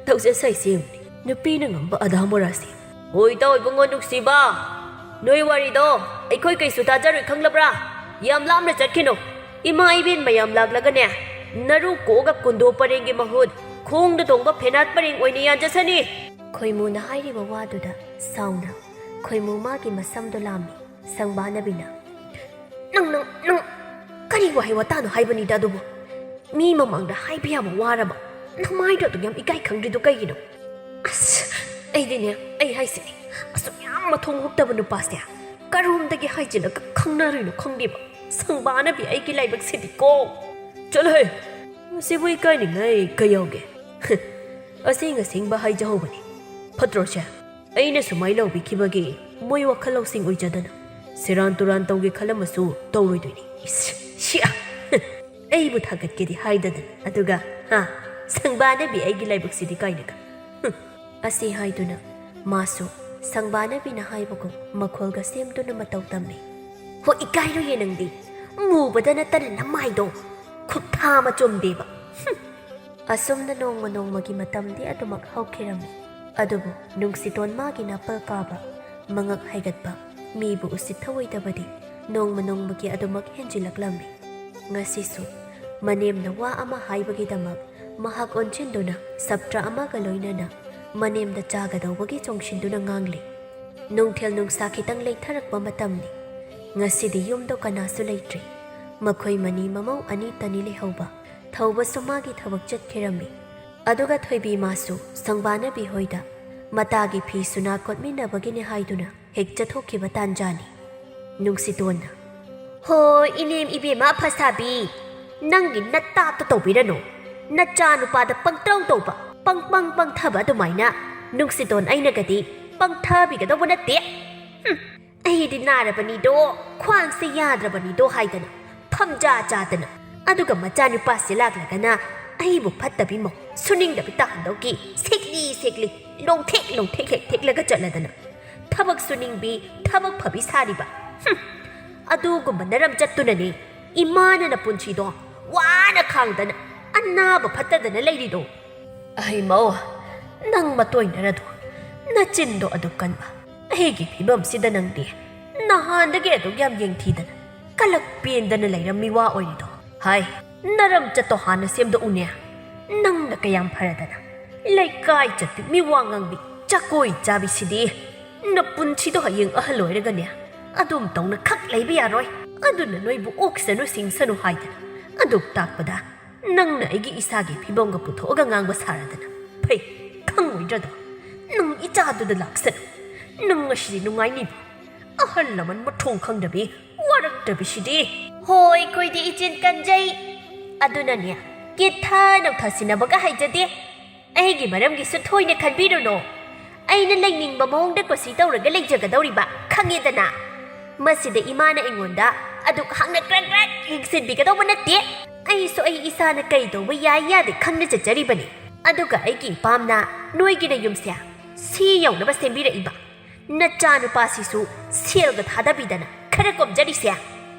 "ꯇꯧꯖꯁ ꯍꯥꯏꯁꯦ ꯌꯦꯡꯉꯨꯅꯦ, ꯅꯨꯄꯤꯅ ꯉꯝꯕ ꯑꯙꯥ ꯃꯣꯔꯥꯁꯦ꯫" "ꯍꯣꯏ, ꯏꯇꯥꯎ ꯏꯕꯨꯡꯉꯣ ꯅꯨꯡꯁꯤꯕ, ꯅꯣꯏ ꯋꯥꯔꯤꯗꯣ ꯑꯩꯈꯣꯏ ꯀꯩꯁꯨ ꯇꯥꯖꯔꯣꯏ, ꯈꯪꯂꯕ꯭ꯔꯥ? ꯌꯥꯝ ꯂꯥꯞꯅ ꯆꯠꯈꯤꯅꯨ꯫" ꯏꯃꯥ ꯏꯕꯦꯟ ꯃꯌꯥꯝ ꯂꯥꯛꯂꯒꯅꯦ, ꯅꯔꯨ ꯀꯣꯛꯑꯒ ꯀꯨꯟꯗꯣ ꯄꯔꯦꯡꯒꯤ ꯃꯍꯨꯠ ꯈꯣꯡꯗ ꯇꯣꯡꯕ ꯐꯦꯅꯥꯠ ꯄꯔꯦꯡ ꯑꯣꯏꯅ ꯌꯥꯟꯖꯁꯅꯤ꯫ ꯈꯣꯏꯃꯨꯅ ꯍꯥꯏꯔꯤꯕ ꯋꯥꯗꯨꯗ ꯁꯥꯎꯅ ꯈꯣꯏꯃꯨ ꯃꯥꯒꯤ ꯃꯁꯝꯗꯣ ꯂꯥꯝꯃꯤ꯫ ꯁꯪꯕꯥꯅꯕꯤꯅ, "ꯅꯪ, ꯅꯪ, ꯅꯪ ꯀꯔꯤ ꯋꯥꯍꯩ ꯋꯥꯇꯥꯅꯣ ꯍꯥꯏꯕꯅꯤꯗ ꯑꯗꯨꯕꯨ? ꯃꯤ ꯃꯃꯥꯡꯗ ꯍꯥꯏꯕ ꯌꯥꯕ ꯋꯥꯔꯕ? ꯅꯃꯥꯏꯗꯣ ꯑꯗꯨꯛ ꯌꯥꯝ ꯏꯀꯥꯏ ꯈꯪꯗ꯭ꯔꯤꯗꯣ ꯀꯩꯒꯤꯅꯣ?" "ꯑꯁ, ꯑꯩꯗꯤꯅꯦ, ꯑꯩ ꯍꯥꯏꯁꯤꯅꯦ, ꯑꯁꯨꯛ ꯌꯥꯝ ꯃꯊꯣꯡ ꯍꯨꯛꯇꯕ ꯅꯨꯄꯥꯁꯦ ꯀꯔꯣꯝꯗꯒꯤ ꯍꯥꯏꯖꯤꯜꯂꯒ ꯈꯪꯅꯔꯨꯏꯅꯣ ꯈꯪꯗꯦꯕ꯫ ꯁꯪꯕꯥꯅꯕꯤ ꯑꯩꯒꯤ ꯂꯥꯏꯕꯛꯁꯤꯗꯤꯀꯣ!" "ꯆꯠꯂꯣꯍꯦ, ꯃꯁꯤꯕꯨ ꯏꯀꯥꯏꯅꯤꯡꯉꯥꯏ ꯀꯩ ꯌꯥꯎꯒꯦ? ꯑꯁꯦꯡ ꯑꯁꯦꯡꯕ ꯍꯥꯏꯖꯍꯧꯕꯅꯤ꯫ ꯐꯠꯇ꯭ꯔꯣꯁꯦ? ꯑꯩꯅ ꯁꯨꯃꯥꯏ ꯂꯥꯎꯕꯤꯈꯤꯕꯒꯤ ꯃꯣꯏ ꯋꯥꯈꯜ ꯂꯧꯁꯤꯡ ꯑꯣꯏꯖꯗꯅ ꯁꯦꯔꯥꯟ ꯇꯨꯔꯥꯟ ꯇꯧꯒꯦ ꯈꯜꯂꯝꯃꯁꯨ ꯇꯧꯔꯣꯏꯗꯣꯏꯅꯤ꯫ ꯏꯁ, ꯁꯤꯌꯥ! ꯑꯩꯕꯨ ꯊꯥꯒꯠꯀꯦꯗꯤ ꯍꯥꯏꯗꯗꯅ, ꯑꯗꯨꯒ, ꯍꯥ, ꯁꯪꯕꯥꯅꯕꯤ ꯑꯩꯒꯤ ꯂꯥꯏꯕꯛꯁꯤꯗꯤ ꯀꯥꯏꯅꯒ꯫ ꯍꯨꯝ!" ꯑꯁꯤ ꯍꯥꯏꯗꯨꯅ ꯃꯥꯁꯨ ꯁꯪꯕꯥꯅꯕꯤꯅ ꯍꯥꯏꯕꯒꯨꯝ ꯃꯈꯣꯜꯒ ꯁꯦꯝꯗꯨꯅ ꯃꯇꯧ ꯇꯝꯃꯤ꯫ "ꯍꯣ, ꯏꯀꯥꯏꯔꯣꯏꯌꯦ ꯅꯪꯗꯤ꯫ ꯃꯨꯕꯗ ꯅꯠꯇꯅ ꯅꯃꯥꯏꯗꯣ ꯈꯨꯠꯊꯥ ꯑꯃ ꯆꯣꯝꯗꯦꯕ꯫ ꯍꯨꯝ!" ꯑꯁꯨꯝꯅ ꯅꯣꯡꯃ ꯅꯣꯡꯃꯒꯤ ꯃꯇꯝꯗꯤ ꯑꯗꯨꯃꯛ ꯍꯧꯈꯤꯔꯝꯃꯤ꯫ ꯑꯗꯨꯕꯨ ꯅꯨꯡꯁꯤꯇꯣꯟ ꯃꯥꯒꯤ ꯅꯥꯄꯜ ꯀꯥꯕ, ꯃꯉꯛ ꯍꯥꯏꯒꯠꯄ, ꯃꯤꯕꯨ ꯎꯁꯤꯠ ꯊꯑꯣꯏꯗꯕꯗꯤ ꯅꯣꯡꯃ ꯅꯣꯡꯃꯒꯤ ꯑꯗꯨꯃꯛ ꯍꯦꯟꯖꯤꯜꯂꯛꯂꯝꯃꯤ꯫ ꯉꯁꯤꯁꯨ ꯃꯅꯦꯝꯅ ꯋꯥ ꯑꯃ ꯍꯥꯏꯕꯒꯤꯗꯃꯛ ꯃꯍꯥꯛ ꯑꯣꯟꯁꯤꯟꯗꯨꯅ ꯁꯞꯇ꯭ꯔ ꯑꯃꯒ ꯂꯣꯏꯅꯅ ꯃꯅꯦꯝꯗ ꯆꯥꯒꯗꯧꯕꯒꯤ ꯆꯣꯡꯁꯤꯟꯗꯨꯅ ꯉꯥꯡꯂꯤ꯫ ꯅꯨꯡꯊꯤꯜ ꯅꯨꯡꯁꯥ ꯈꯤꯇꯪ ꯂꯩꯊꯔꯛꯄ ꯃꯇꯝꯅꯤ꯫ ꯉꯁꯤꯗꯤ ꯌꯨꯝꯗꯣ ꯀꯅꯥꯁꯨ ꯂꯩꯇ꯭ꯔꯤ꯫ ꯃꯈꯣꯏ ꯃꯅꯤ ꯃꯃꯧ ꯑꯅꯤꯇꯅꯤ ꯂꯩꯍꯧꯕ꯫ ꯊꯧꯕꯁꯨ ꯃꯥꯒꯤ ꯊꯕꯛ ꯆꯠꯈꯤꯔꯝꯃꯤ꯫ ꯑꯗꯨꯒ ꯊꯣꯏꯕꯤ ꯃꯥꯁꯨ ꯁꯪꯕꯥꯅꯕꯤ ꯍꯣꯏꯗ ꯃꯇꯥꯒꯤ ꯐꯤ ꯁꯨꯅꯥ ꯀꯣꯠꯃꯤꯟꯅꯕꯒꯤꯅꯦ ꯍꯥꯏꯗꯨꯅ ꯍꯦꯛ ꯆꯠꯊꯣꯛꯈꯤꯕ ꯇꯥꯟꯖꯥꯅꯤ꯫ ꯅꯨꯡꯁꯤꯇꯣꯟꯅ, "ꯍꯣ, ꯏꯅꯦꯝ ꯏꯕꯦꯝꯃ ꯐꯁꯥꯕꯤ, ꯅꯪꯒꯤ ꯅꯠꯇꯥꯇ ꯇꯧꯕꯤꯔꯅꯨ꯫ ꯅꯆꯥ ꯅꯨꯄꯥꯗ ꯄꯪꯇꯧ ꯇꯧꯕ, ꯄꯪ ꯄꯪ ꯄꯪꯊꯕ ꯑꯗꯨꯃꯥꯏꯅ ꯅꯨꯡꯁꯤꯇꯣꯟ ꯑꯩꯅꯒꯗꯤ ꯄꯪꯊꯕꯤꯒꯗꯧꯕ ꯅꯠꯇꯦ꯫ ꯍꯨꯝ, ꯑꯩꯗꯤ ꯅꯥꯔꯕꯅꯤꯗꯣ, ꯈ꯭ꯋꯥꯡꯁꯦ ꯌꯥꯗ꯭ꯔꯕꯅꯤꯗꯣ ꯍꯥꯏꯗꯅ ꯐꯝꯖꯥ ꯆꯥꯗꯅ, ꯑꯗꯨꯒ ꯃꯆꯥꯅꯨꯄꯥꯁꯦ ꯂꯥꯛꯂꯒꯅ ꯑꯩꯕꯨ ꯐꯠꯇꯕꯤ ꯃꯧ, ꯁꯨꯅꯤꯡꯗꯕꯤ ꯇꯥꯍꯟꯗꯧꯒꯤ ꯁꯦꯛꯂꯤ ꯁꯦꯛꯂꯤ, ꯂꯣꯡꯊꯦꯛ ꯂꯣꯡꯊꯦꯛ ꯍꯦꯛ ꯊꯦꯛꯂꯒ ꯆꯠꯂꯗꯅ, ꯊꯕꯛ ꯁꯨꯅꯤꯡꯕꯤ, ꯊꯕꯛ ꯐꯕꯤ ꯁꯥꯔꯤꯕ꯫ ꯍꯨꯝ! ꯑꯗꯨꯒꯨꯝꯕ ꯅꯔꯝ ꯆꯠꯇꯨꯅꯅꯦ ꯏꯃꯥꯅ ꯅꯄꯨꯟꯁꯤꯗꯣ ꯋꯥꯅ ꯈꯥꯡꯗꯅ, ꯑꯅꯥꯕ ꯐꯠꯇꯗꯅ ꯂꯩꯔꯤꯗꯣ꯫ ꯑꯍꯩ ꯃꯧ, ꯅꯪ ꯃꯇꯣꯏꯅꯔꯗꯨ, ꯅꯆꯤꯟꯗꯣ ꯑꯗꯨꯛ ꯀꯟꯕ꯫ ꯑꯩꯒꯤ ꯐꯤꯕꯝꯁꯤꯗ ꯅꯪꯗꯤ ꯅꯍꯥꯟꯗꯒꯤ ꯑꯗꯨꯛ ꯌꯥꯝ ꯌꯦꯡꯊꯤꯗꯅ ꯀꯂꯛ ꯄꯦꯟꯗꯅ ꯂꯩꯔꯝꯃꯤ ꯋꯥ ꯑꯣꯏꯔꯤꯗꯣ꯫ ꯍꯥꯏ, ꯅꯔꯝ ꯆꯠꯇꯣ ꯍꯥꯟꯅ ꯁꯦꯝꯗꯣꯛꯎꯅꯦ꯫ ꯅꯪꯅ ꯀꯌꯥꯝ ꯐꯔꯗꯅ꯫ ꯂꯩꯀꯥꯏ ꯆꯠꯄꯤ, ꯃꯤꯋꯥ ꯉꯥꯡꯕꯤ, ꯆꯀꯣꯏ ꯆꯥꯕꯤꯁꯤꯗꯤ꯫ ꯅꯄꯨꯟꯁꯤꯗꯣ ꯍꯌꯦꯡ ꯑꯍꯜ ꯑꯣꯏꯔꯒꯅꯦ ꯑꯗꯨꯝ ꯇꯧꯅ ꯈꯛ ꯂꯩꯕ ꯌꯥꯔꯣꯏ꯫ ꯑꯗꯨꯅ ꯅꯣꯏꯕꯨ ꯑꯣꯛꯁꯅꯨ ꯁꯤꯡꯁꯅꯨ ꯍꯥꯏꯗꯅ ꯑꯗꯨꯛ ꯇꯥꯛꯄꯗ ꯅꯪꯅ ꯑꯩꯒꯤ ꯏꯁꯥꯒꯤ ꯐꯤꯕꯝꯒ ꯄꯨꯊꯣꯛꯑꯒ ꯉꯥꯡꯕ ꯁꯥꯔꯗꯅ꯫ ꯐꯩ, ꯈꯪꯉꯣꯏꯗ꯭ꯔꯗꯣ꯫ ꯅꯪ ꯏꯆꯥꯗꯨꯗ ꯂꯥꯛꯁꯅꯨ꯫ ꯅꯪ ꯉꯁꯤꯗꯤ ꯅꯨꯡꯉꯥꯏꯅꯤꯕ꯫ ꯑꯍꯜ ꯂꯃꯟ ꯃꯊꯣꯡ ꯈꯪꯗꯕꯤ, ꯋꯥꯔꯛꯇꯕꯤꯁꯤꯗꯤ꯫ ꯍꯣꯏ, ꯑꯩꯈꯣꯏꯗꯤ ꯏꯆꯤꯟ ꯀꯟꯖꯩ꯫ ꯑꯗꯨꯅꯅꯦ, ꯀꯤꯠꯊ ꯅꯧꯊꯁꯤꯟꯅꯕꯒ ꯍꯩꯖꯗꯦ꯫ ꯑꯩꯒꯤ ꯃꯔꯝꯒꯤꯁꯨ ꯊꯣꯏꯅ ꯈꯟꯕꯤꯔꯨꯅꯨ꯫ ꯑꯩꯅ ꯂꯩꯅꯤꯡꯕ ꯃꯑꯣꯡꯗ ꯀꯨꯁꯤ ꯇꯧꯔꯒ ꯂꯩꯖꯒꯗꯧꯔꯤꯕ, ꯈꯪꯉꯦꯗꯅ꯫ ꯃꯁꯤꯗ ꯏꯃꯥꯅ ꯑꯩꯉꯣꯟꯗ ꯑꯗꯨꯛ ꯍꯥꯛꯅ ꯀ꯭ꯔꯛ ꯀ꯭ꯔꯛ ꯌꯦꯡꯁꯤꯟꯕꯤꯒꯗꯧꯕ ꯅꯠꯇꯦ꯫ ꯑꯩꯁꯨ ꯑꯩ ꯏꯁꯥꯅ ꯀꯩ ꯇꯧꯕ ꯌꯥꯏ ꯌꯥꯗꯦ ꯈꯪꯅ ꯆꯠꯆꯔꯤꯕꯅꯤ꯫ ꯑꯗꯨꯒ ꯑꯩꯒꯤ ꯏꯄꯥꯝꯅ ꯅꯣꯏꯒꯤ ꯅꯌꯨꯝꯁꯦ ꯁꯤ ꯌꯧꯅꯕ ꯁꯦꯝꯕꯤꯔꯛꯏꯕ꯫ ꯅꯆꯥꯅꯨꯄꯥꯁꯤꯁꯨ ꯁꯦꯜꯒ ꯊꯥꯗꯕꯤꯗꯅ ꯈꯔ ꯀꯣꯝꯖꯔꯤꯁꯦ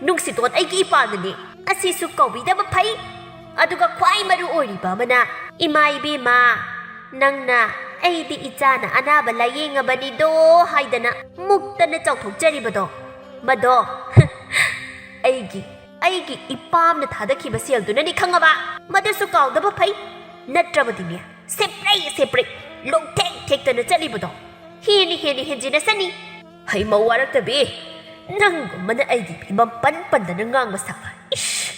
ꯅꯨꯡꯁꯤꯇꯣꯟ ꯑꯩꯒꯤ ꯏꯄꯥꯅꯅꯦ꯫ ꯑꯁꯤꯁꯨ ꯀꯧꯕꯤꯗꯕ ꯐꯩ꯫ ꯑꯗꯨꯒ ꯈ꯭ꯋꯥꯏ ꯃꯔꯨ ꯑꯣꯏꯔꯤꯕ ꯑꯃꯅ, "ꯏꯃꯥ ꯏꯕꯦꯝꯃ, ꯅꯪꯅ ꯑꯩꯗꯤ ꯏꯆꯥꯅ ꯑꯅꯥꯕ ꯂꯥꯌꯦꯡꯉꯕꯅꯤꯗꯣ" ꯍꯥꯏꯗꯅ ꯃꯨꯛꯇꯅ ꯆꯥꯎꯊꯣꯛꯆꯔꯤꯕꯗꯣ, ꯃꯗꯣ ꯑꯩꯒꯤ, ꯑꯩꯒꯤ ꯏꯄꯥꯝꯅ ꯊꯥꯗꯈꯤꯕ ꯁꯦꯜꯗꯨꯅꯅꯤ, ꯈꯪꯉꯕ? ꯃꯗꯨꯁꯨ ꯀꯥꯎꯗꯕ ꯐꯩ꯫ ꯅꯠꯇ꯭ꯔꯕꯗꯤꯅꯦ, ꯁꯦꯄ꯭ꯔꯩ ꯁꯦꯄ꯭ꯔꯩ, ꯂꯣꯡꯊꯦꯛ ꯊꯦꯛꯇꯅ ꯆꯠꯂꯤꯕꯗꯣ ꯍꯦꯟꯅ ꯍꯦꯟꯅ ꯍꯦꯟꯖꯤꯟꯅꯁꯅꯤ꯫ ꯍꯩꯃꯧ ꯋꯥꯔꯛꯇꯕꯤ, ꯅꯪꯒꯨꯝꯕꯅ ꯑꯩꯒꯤ ꯐꯤꯕꯝ ꯄꯟ ꯄꯟꯗꯅ ꯉꯥꯡꯕ ꯁꯥꯕ꯫ ꯏꯁ!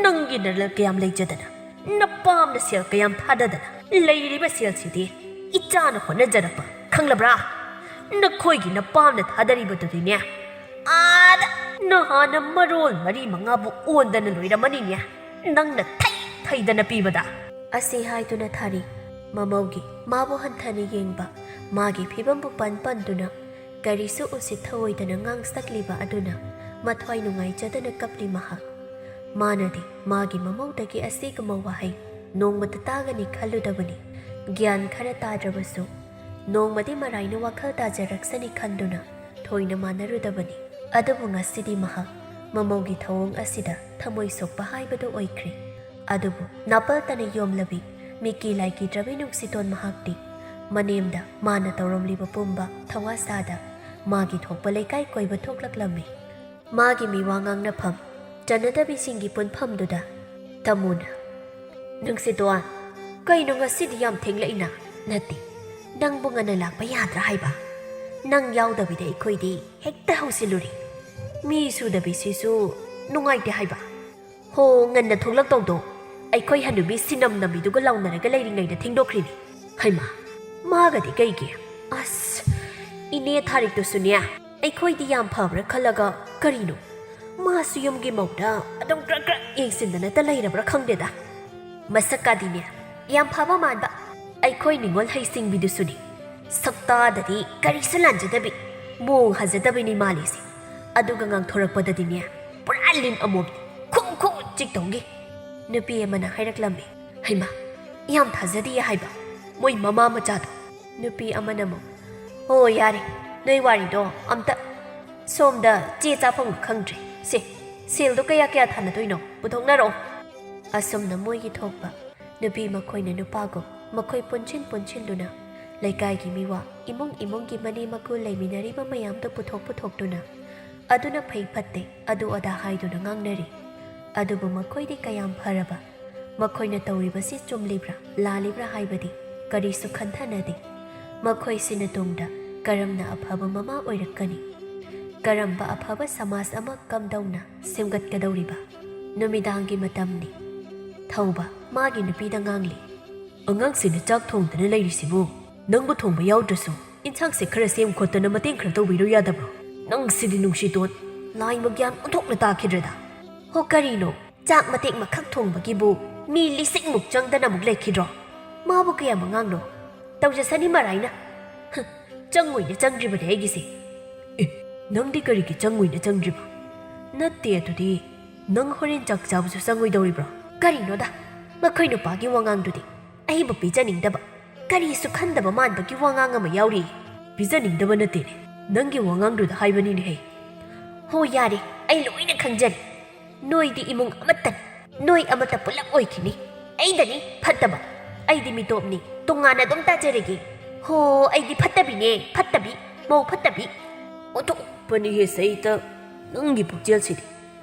ꯅꯪꯒꯤ ꯅꯔꯜ ꯀꯌꯥꯝ ꯂꯩꯖꯗꯅ, ꯅꯄꯥꯝꯅ ꯁꯦꯜ ꯀꯌꯥꯝ ꯊꯥꯗꯗꯅ, ꯂꯩꯔꯤꯕ ꯁꯦꯜꯁꯤꯗꯤ ꯏꯆꯥꯅ ꯍꯣꯠꯅꯖꯔꯛꯄ, ꯈꯪꯂꯕ꯭ꯔꯥ? ꯅꯈꯣꯏꯒꯤ ꯅꯄꯥꯝꯅ ꯊꯥꯗꯔꯤꯕꯗꯨꯗꯤꯅꯦ, ꯑꯥꯗ ꯅꯍꯥꯟꯅ ꯃꯔꯣꯜ ꯃꯔꯤ ꯃꯉꯥꯕꯨ ꯑꯣꯟꯗꯅ ꯂꯣꯏꯔꯝꯃꯅꯤꯅꯦ, ꯅꯪꯅ ꯊꯩ ꯊꯩꯗꯅ ꯄꯤꯕꯗ꯫ ꯑꯁꯤ ꯍꯥꯏꯗꯨꯅ ꯊꯥꯔꯤ꯫ ꯃꯃꯧꯒꯤ ꯃꯥꯕꯨ ꯍꯟꯊꯅ ꯌꯦꯡꯕ, ꯃꯥꯒꯤ ꯐꯤꯕꯝꯕꯨ ꯄꯟ ꯄꯟꯗꯨꯅ ꯀꯔꯤꯁꯨ ꯎꯁꯤꯠ ꯊꯑꯣꯏꯗꯅ ꯉꯥꯡꯁꯛꯂꯤꯕ ꯑꯗꯨꯅ ꯃꯊ꯭ꯋꯥꯏ ꯅꯨꯡꯉꯥꯏꯖꯗꯅ ꯀꯞꯂꯤ ꯃꯍꯥꯛ꯫ ꯃꯥꯅꯗꯤ ꯃꯥꯒꯤ ꯃꯃꯧꯗꯒꯤ ꯑꯁꯤꯒꯨꯝꯕ ꯋꯥꯍꯩ ꯅꯣꯡꯃꯇ ꯇꯥꯒꯅꯤ ꯈꯜꯂꯨꯗꯕꯅꯤ꯫ ꯒ꯭ꯌꯥꯟ ꯈꯔ ꯇꯥꯗ꯭ꯔꯕꯁꯨ ꯅꯣꯡꯃꯗꯤ ꯃꯔꯥꯏꯅ ꯋꯥꯈꯜ ꯇꯥꯖꯔꯛꯁꯅꯤ ꯈꯟꯗꯨꯅ ꯊꯣꯏꯅ ꯃꯥꯟꯅꯔꯨꯗꯕꯅꯤ꯫ ꯑꯗꯨꯕꯨ ꯉꯁꯤꯗꯤ ꯃꯍꯥꯛ ꯃꯃꯧꯒꯤ ꯊꯧꯑꯣꯡ ꯑꯁꯤꯗ ꯊꯃꯣꯏ ꯁꯣꯛꯄ ꯍꯥꯏꯕꯗꯨ ꯑꯣꯏꯈ꯭ꯔꯦ꯫ ꯑꯗꯨꯕꯨ ꯅꯥꯄꯜꯇꯅ ꯌꯣꯝꯂꯕꯤ, ꯃꯤꯀꯤ ꯂꯥꯏꯀꯤꯗ꯭ꯔꯕꯤ ꯅꯨꯡꯁꯤꯇꯣꯟ ꯃꯍꯥꯛꯇꯤ ꯃꯅꯦꯝꯗ ꯃꯥꯅ ꯇꯧꯔꯝꯂꯤꯕ ꯄꯨꯝꯕ ꯊꯋꯥ ꯁꯥꯗ ꯃꯥꯒꯤ ꯊꯣꯛꯄ ꯂꯩꯀꯥꯏ ꯀꯣꯏꯕ ꯊꯣꯛꯂꯛꯂꯝꯃꯤ꯫ ꯃꯥꯒꯤ ꯃꯤꯋꯥ ꯉꯥꯡꯅꯐꯝ, ꯆꯠꯅꯗꯕꯤꯁꯤꯡꯒꯤ ꯄꯨꯟꯐꯝꯗꯨꯗ ꯇꯥꯃꯣꯅ, "ꯅꯨꯡꯁꯤꯇꯣꯟ, ꯀꯩꯅꯣ ꯉꯁꯤꯗꯤ ꯌꯥꯝ ꯊꯦꯡꯂꯛꯏꯅ?" "ꯅꯠꯇꯦ, ꯅꯪꯕꯨ ꯉꯟꯅ ꯂꯥꯛꯄ ꯌꯥꯗ꯭ꯔꯥ ꯍꯥꯏꯕ? ꯅꯪ ꯌꯥꯎꯗꯕꯤꯗ ꯑꯩꯈꯣꯏꯗꯤ ꯍꯦꯛꯇ ꯍꯧꯁꯤꯜꯂꯨꯔꯦ꯫ ꯃꯤ ꯁꯨꯗꯕꯤꯁꯤꯁꯨ ꯅꯨꯡꯉꯥꯏꯇꯦ ꯍꯥꯏꯕ꯫ ꯍꯣ, ꯉꯟꯅ ꯊꯣꯛꯂꯛꯇꯧꯗꯣ ꯑꯩꯈꯣꯏ ꯍꯅꯨꯕꯤ ꯁꯤꯅꯝ ꯅꯝꯕꯤꯗꯨꯒ ꯂꯥꯎꯅꯔꯒ ꯂꯩꯔꯤꯉꯩꯗ ꯊꯦꯡꯗꯣꯛꯈ꯭ꯔꯤꯅꯤ꯫" ꯍꯩꯃꯥ, ꯃꯥꯒꯗꯤ ꯀꯩꯒꯤ? ꯑꯁ, ꯏꯅꯦ ꯊꯥꯔꯤꯛꯇꯨꯁꯨꯅꯦ, ꯑꯩꯈꯣꯏꯗꯤ ꯌꯥꯝ ꯐꯕ꯭ꯔꯥ ꯈꯜꯂꯒ ꯀꯔꯤꯅꯣ? ꯃꯥꯁꯨ ꯌꯨꯝꯒꯤ ꯃꯧꯗ ꯑꯗꯨꯝ ꯀ꯭ꯔꯛ ꯀ꯭ꯔꯛ ꯌꯦꯡꯁꯤꯟꯗꯅꯇ ꯂꯩꯔꯕ꯭ꯔꯥ ꯈꯪꯗꯦꯗ꯫ ꯃꯁꯛꯀꯥꯗꯤꯅꯦ, ꯌꯥꯝ ꯐꯕ ꯃꯥꯟꯕ꯫ ꯑꯩꯈꯣꯏ ꯅꯤꯉꯣꯜ ꯍꯩꯁꯤꯡꯕꯤꯗꯨꯁꯨꯅꯤ, ꯁꯛꯇꯥꯗꯗꯤ ꯀꯔꯤꯁꯨ ꯂꯥꯟꯖꯗꯕꯤ, ꯃꯑꯣꯡ ꯍꯥꯖꯗꯕꯤꯅꯤ ꯃꯥꯜꯂꯤꯁꯦ꯫ ꯑꯗꯨꯒ ꯉꯥꯡꯊꯣꯔꯛꯄꯗꯗꯤꯅꯦ, ꯄꯨꯔꯥ ꯂꯤꯟ ꯑꯃꯣꯝꯅꯤ, ꯈꯨ ꯈꯨ ꯆꯤꯛꯇꯧꯒꯤ꯫ ꯅꯨꯄꯤ ꯑꯃꯅ ꯍꯥꯏꯔꯛꯂꯝꯃꯤ, "ꯍꯩꯃꯥ, ꯌꯥꯝ ꯊꯥꯖꯗꯤꯌꯦ ꯍꯥꯏꯕ, ꯃꯣꯏ ꯃꯃꯥ ꯃꯆꯥꯗꯣ꯫" ꯅꯨꯄꯤ ꯑꯃꯅ ꯑꯃꯨꯛ, "ꯍꯣ, ꯌꯥꯔꯦ, ꯅꯣꯏ ꯋꯥꯔꯤꯗꯣ ꯑꯝꯇ꯫ ꯁꯣꯝꯗ ꯆꯦ ꯆꯥꯐꯝꯒ ꯈꯪꯗ꯭ꯔꯦ꯫ ꯁꯦ, ꯁꯦꯜꯗꯣ ꯀꯌꯥ ꯀꯌꯥ ꯊꯥꯅꯗꯣꯏꯅꯣ? ꯄꯨꯊꯣꯛꯅꯔꯛꯑꯣ꯫" ꯑꯁꯨꯝꯅ ꯃꯣꯏꯒꯤ ꯊꯣꯛꯄ ꯅꯨꯄꯤ ꯃꯈꯣꯏꯅ ꯅꯨꯄꯥꯒꯨꯝ ꯃꯈꯣꯏ ꯄꯨꯟꯁꯤꯟ ꯄꯨꯟꯁꯤꯟꯗꯨꯅ ꯂꯩꯀꯥꯏꯒꯤ ꯃꯤꯋꯥ, ꯏꯃꯨꯡ ꯏꯃꯨꯡꯒꯤ ꯃꯅꯦꯝ ꯃꯀꯨ ꯂꯩꯃꯤꯟꯅꯔꯤꯕ ꯃꯌꯥꯝꯗꯨ ꯄꯨꯊꯣꯛ ꯄꯨꯊꯣꯛꯇꯨꯅ ꯑꯗꯨꯅ ꯐꯩ ꯐꯠꯇꯦ, ꯑꯗꯨ ꯑꯗꯥ ꯍꯥꯏꯗꯨꯅ ꯉꯥꯡꯅꯔꯤ꯫ ꯑꯗꯨꯕꯨ ꯃꯈꯣꯏꯗꯤ ꯀꯌꯥꯝ ꯐꯔꯕ, ꯃꯈꯣꯏꯅ ꯇꯧꯔꯤꯕꯁꯤ ꯆꯨꯝꯂꯤꯕ꯭ꯔꯥ ꯂꯥꯜꯂꯤꯕ꯭ꯔꯥ ꯍꯥꯏꯕꯗꯤ ꯀꯔꯤꯁꯨ ꯈꯟꯊꯅꯗꯦ꯫ ꯃꯈꯣꯏꯁꯤꯅ ꯇꯨꯡꯗ ꯀꯔꯝꯅ ꯑꯐꯕ ꯃꯃꯥ ꯑꯣꯏꯔꯛꯀꯅꯤ? ꯀꯔꯝꯕ ꯑꯐꯕ ꯁꯃꯥꯖ ꯑꯃ ꯀꯝꯗꯧꯅ ꯁꯦꯝꯒꯠꯀꯗꯧꯔꯤꯕ? ꯅꯨꯃꯤꯗꯥꯡꯒꯤ ꯃꯇꯝꯅꯤ꯫ ꯊꯧꯕ ꯃꯥꯒꯤ ꯅꯨꯄꯤꯗ ꯉꯥꯡꯂꯤ꯫ "ꯑꯉꯥꯡꯁꯤꯅ ꯆꯥꯛ ꯊꯣꯡꯗꯅ ꯂꯩꯔꯤꯁꯤꯕꯨ? ꯅꯪꯕꯨ ꯊꯣꯡꯕ ꯌꯥꯎꯗ꯭ꯔꯁꯨ ꯏꯟꯁꯥꯡꯁꯦ ꯈꯔ ꯁꯦꯝ ꯈꯣꯠꯇꯅ ꯃꯇꯦꯡ ꯈꯔ ꯇꯧꯕꯤꯔꯨ ꯌꯥꯗꯕ꯭ꯔꯣ? ꯅꯪꯁꯤꯗꯤ ꯅꯨꯡꯁꯤꯇꯣꯟ, ꯂꯥꯏꯃ ꯒ꯭ꯌꯥꯟ ꯑꯣꯟꯊꯣꯛꯅ ꯇꯥꯈꯤꯗ꯭ꯔꯦꯗ꯫" "ꯍꯣ, ꯀꯔꯤꯅꯣ? ꯆꯥꯛ ꯃꯇꯦꯛ ꯃꯈꯛ ꯊꯣꯡꯕꯒꯤꯕꯨ ꯃꯤ ꯂꯤꯁꯤꯡꯃꯨꯛ ꯆꯪꯗꯅ ꯑꯃꯨꯛ ꯂꯩꯈꯤꯗ꯭ꯔꯣ? ꯃꯥꯕꯨ ꯀꯌꯥꯝ ꯑꯉꯥꯡꯅꯣ? ꯇꯧꯖꯁꯅꯤ ꯃꯔꯥꯏꯅ꯫ ꯍ, ꯆꯪꯉꯣꯏꯅ ꯆꯪꯗ꯭ꯔꯤꯕꯅꯦ ꯑꯩꯒꯤꯁꯦ꯫" "ꯑꯦ, ꯅꯪꯗꯤ ꯀꯔꯤꯒꯤ ꯆꯪꯉꯣꯏꯅ ꯆꯪꯗ꯭ꯔꯤꯕ?" "ꯅꯠꯇꯦ, ꯑꯗꯨꯗꯤ ꯅꯪ ꯍꯣꯔꯦꯟ ꯆꯥꯛ ꯆꯥꯕꯁꯨ ꯆꯪꯉꯣꯏꯗꯧꯔꯤꯕ꯭ꯔꯣ?" "ꯀꯔꯤꯅꯣꯗ, ꯃꯈꯣꯏ ꯅꯨꯄꯥꯒꯤ ꯋꯥꯉꯥꯡꯗꯨꯗꯤ ꯑꯩꯕꯨ ꯄꯤꯖꯅꯤꯡꯗꯕ, ꯀꯔꯤꯁꯨ ꯈꯟꯗꯕ ꯃꯥꯟꯕꯒꯤ ꯋꯥꯉꯥꯡ ꯑꯃ ꯌꯥꯎꯔꯤ꯫" "ꯄꯤꯖꯅꯤꯡꯗꯕ ꯅꯠꯇꯦꯅꯦ, ꯅꯪꯒꯤ ꯋꯥꯉꯥꯡꯗꯨꯗ ꯍꯥꯏꯕꯅꯤꯅꯦꯍꯦ꯫" "ꯍꯣ, ꯌꯥꯔꯦ, ꯑꯩ ꯂꯣꯏꯅ ꯈꯪꯖꯔꯦ꯫ ꯅꯣꯏꯗꯤ ꯏꯃꯨꯡ ꯑꯃꯠꯇꯅꯤ, ꯅꯣꯏ ꯑꯃꯠꯇ ꯄꯨꯂꯞ ꯑꯣꯏꯈꯤꯅꯤ꯫ ꯑꯩꯗꯅꯤ ꯐꯠꯇꯕ, ꯑꯩꯗꯤ ꯃꯤꯇꯣꯞꯅꯤ, ꯇꯣꯉꯥꯟꯅ ꯑꯗꯨꯝ ꯇꯥꯖꯔꯒꯦ꯫ ꯍꯣ, ꯑꯩꯗꯤ ꯐꯠꯇꯕꯤꯅꯦ, ꯐꯠꯇꯕꯤ, ꯃꯧ ꯐꯠꯇꯕꯤ꯫" "ꯑꯣꯟꯊꯣꯛꯄꯅꯤꯍꯦ ꯁꯩꯇ, ꯅꯪꯒꯤ ꯄꯨꯛꯆꯦꯜꯁꯤꯗꯤ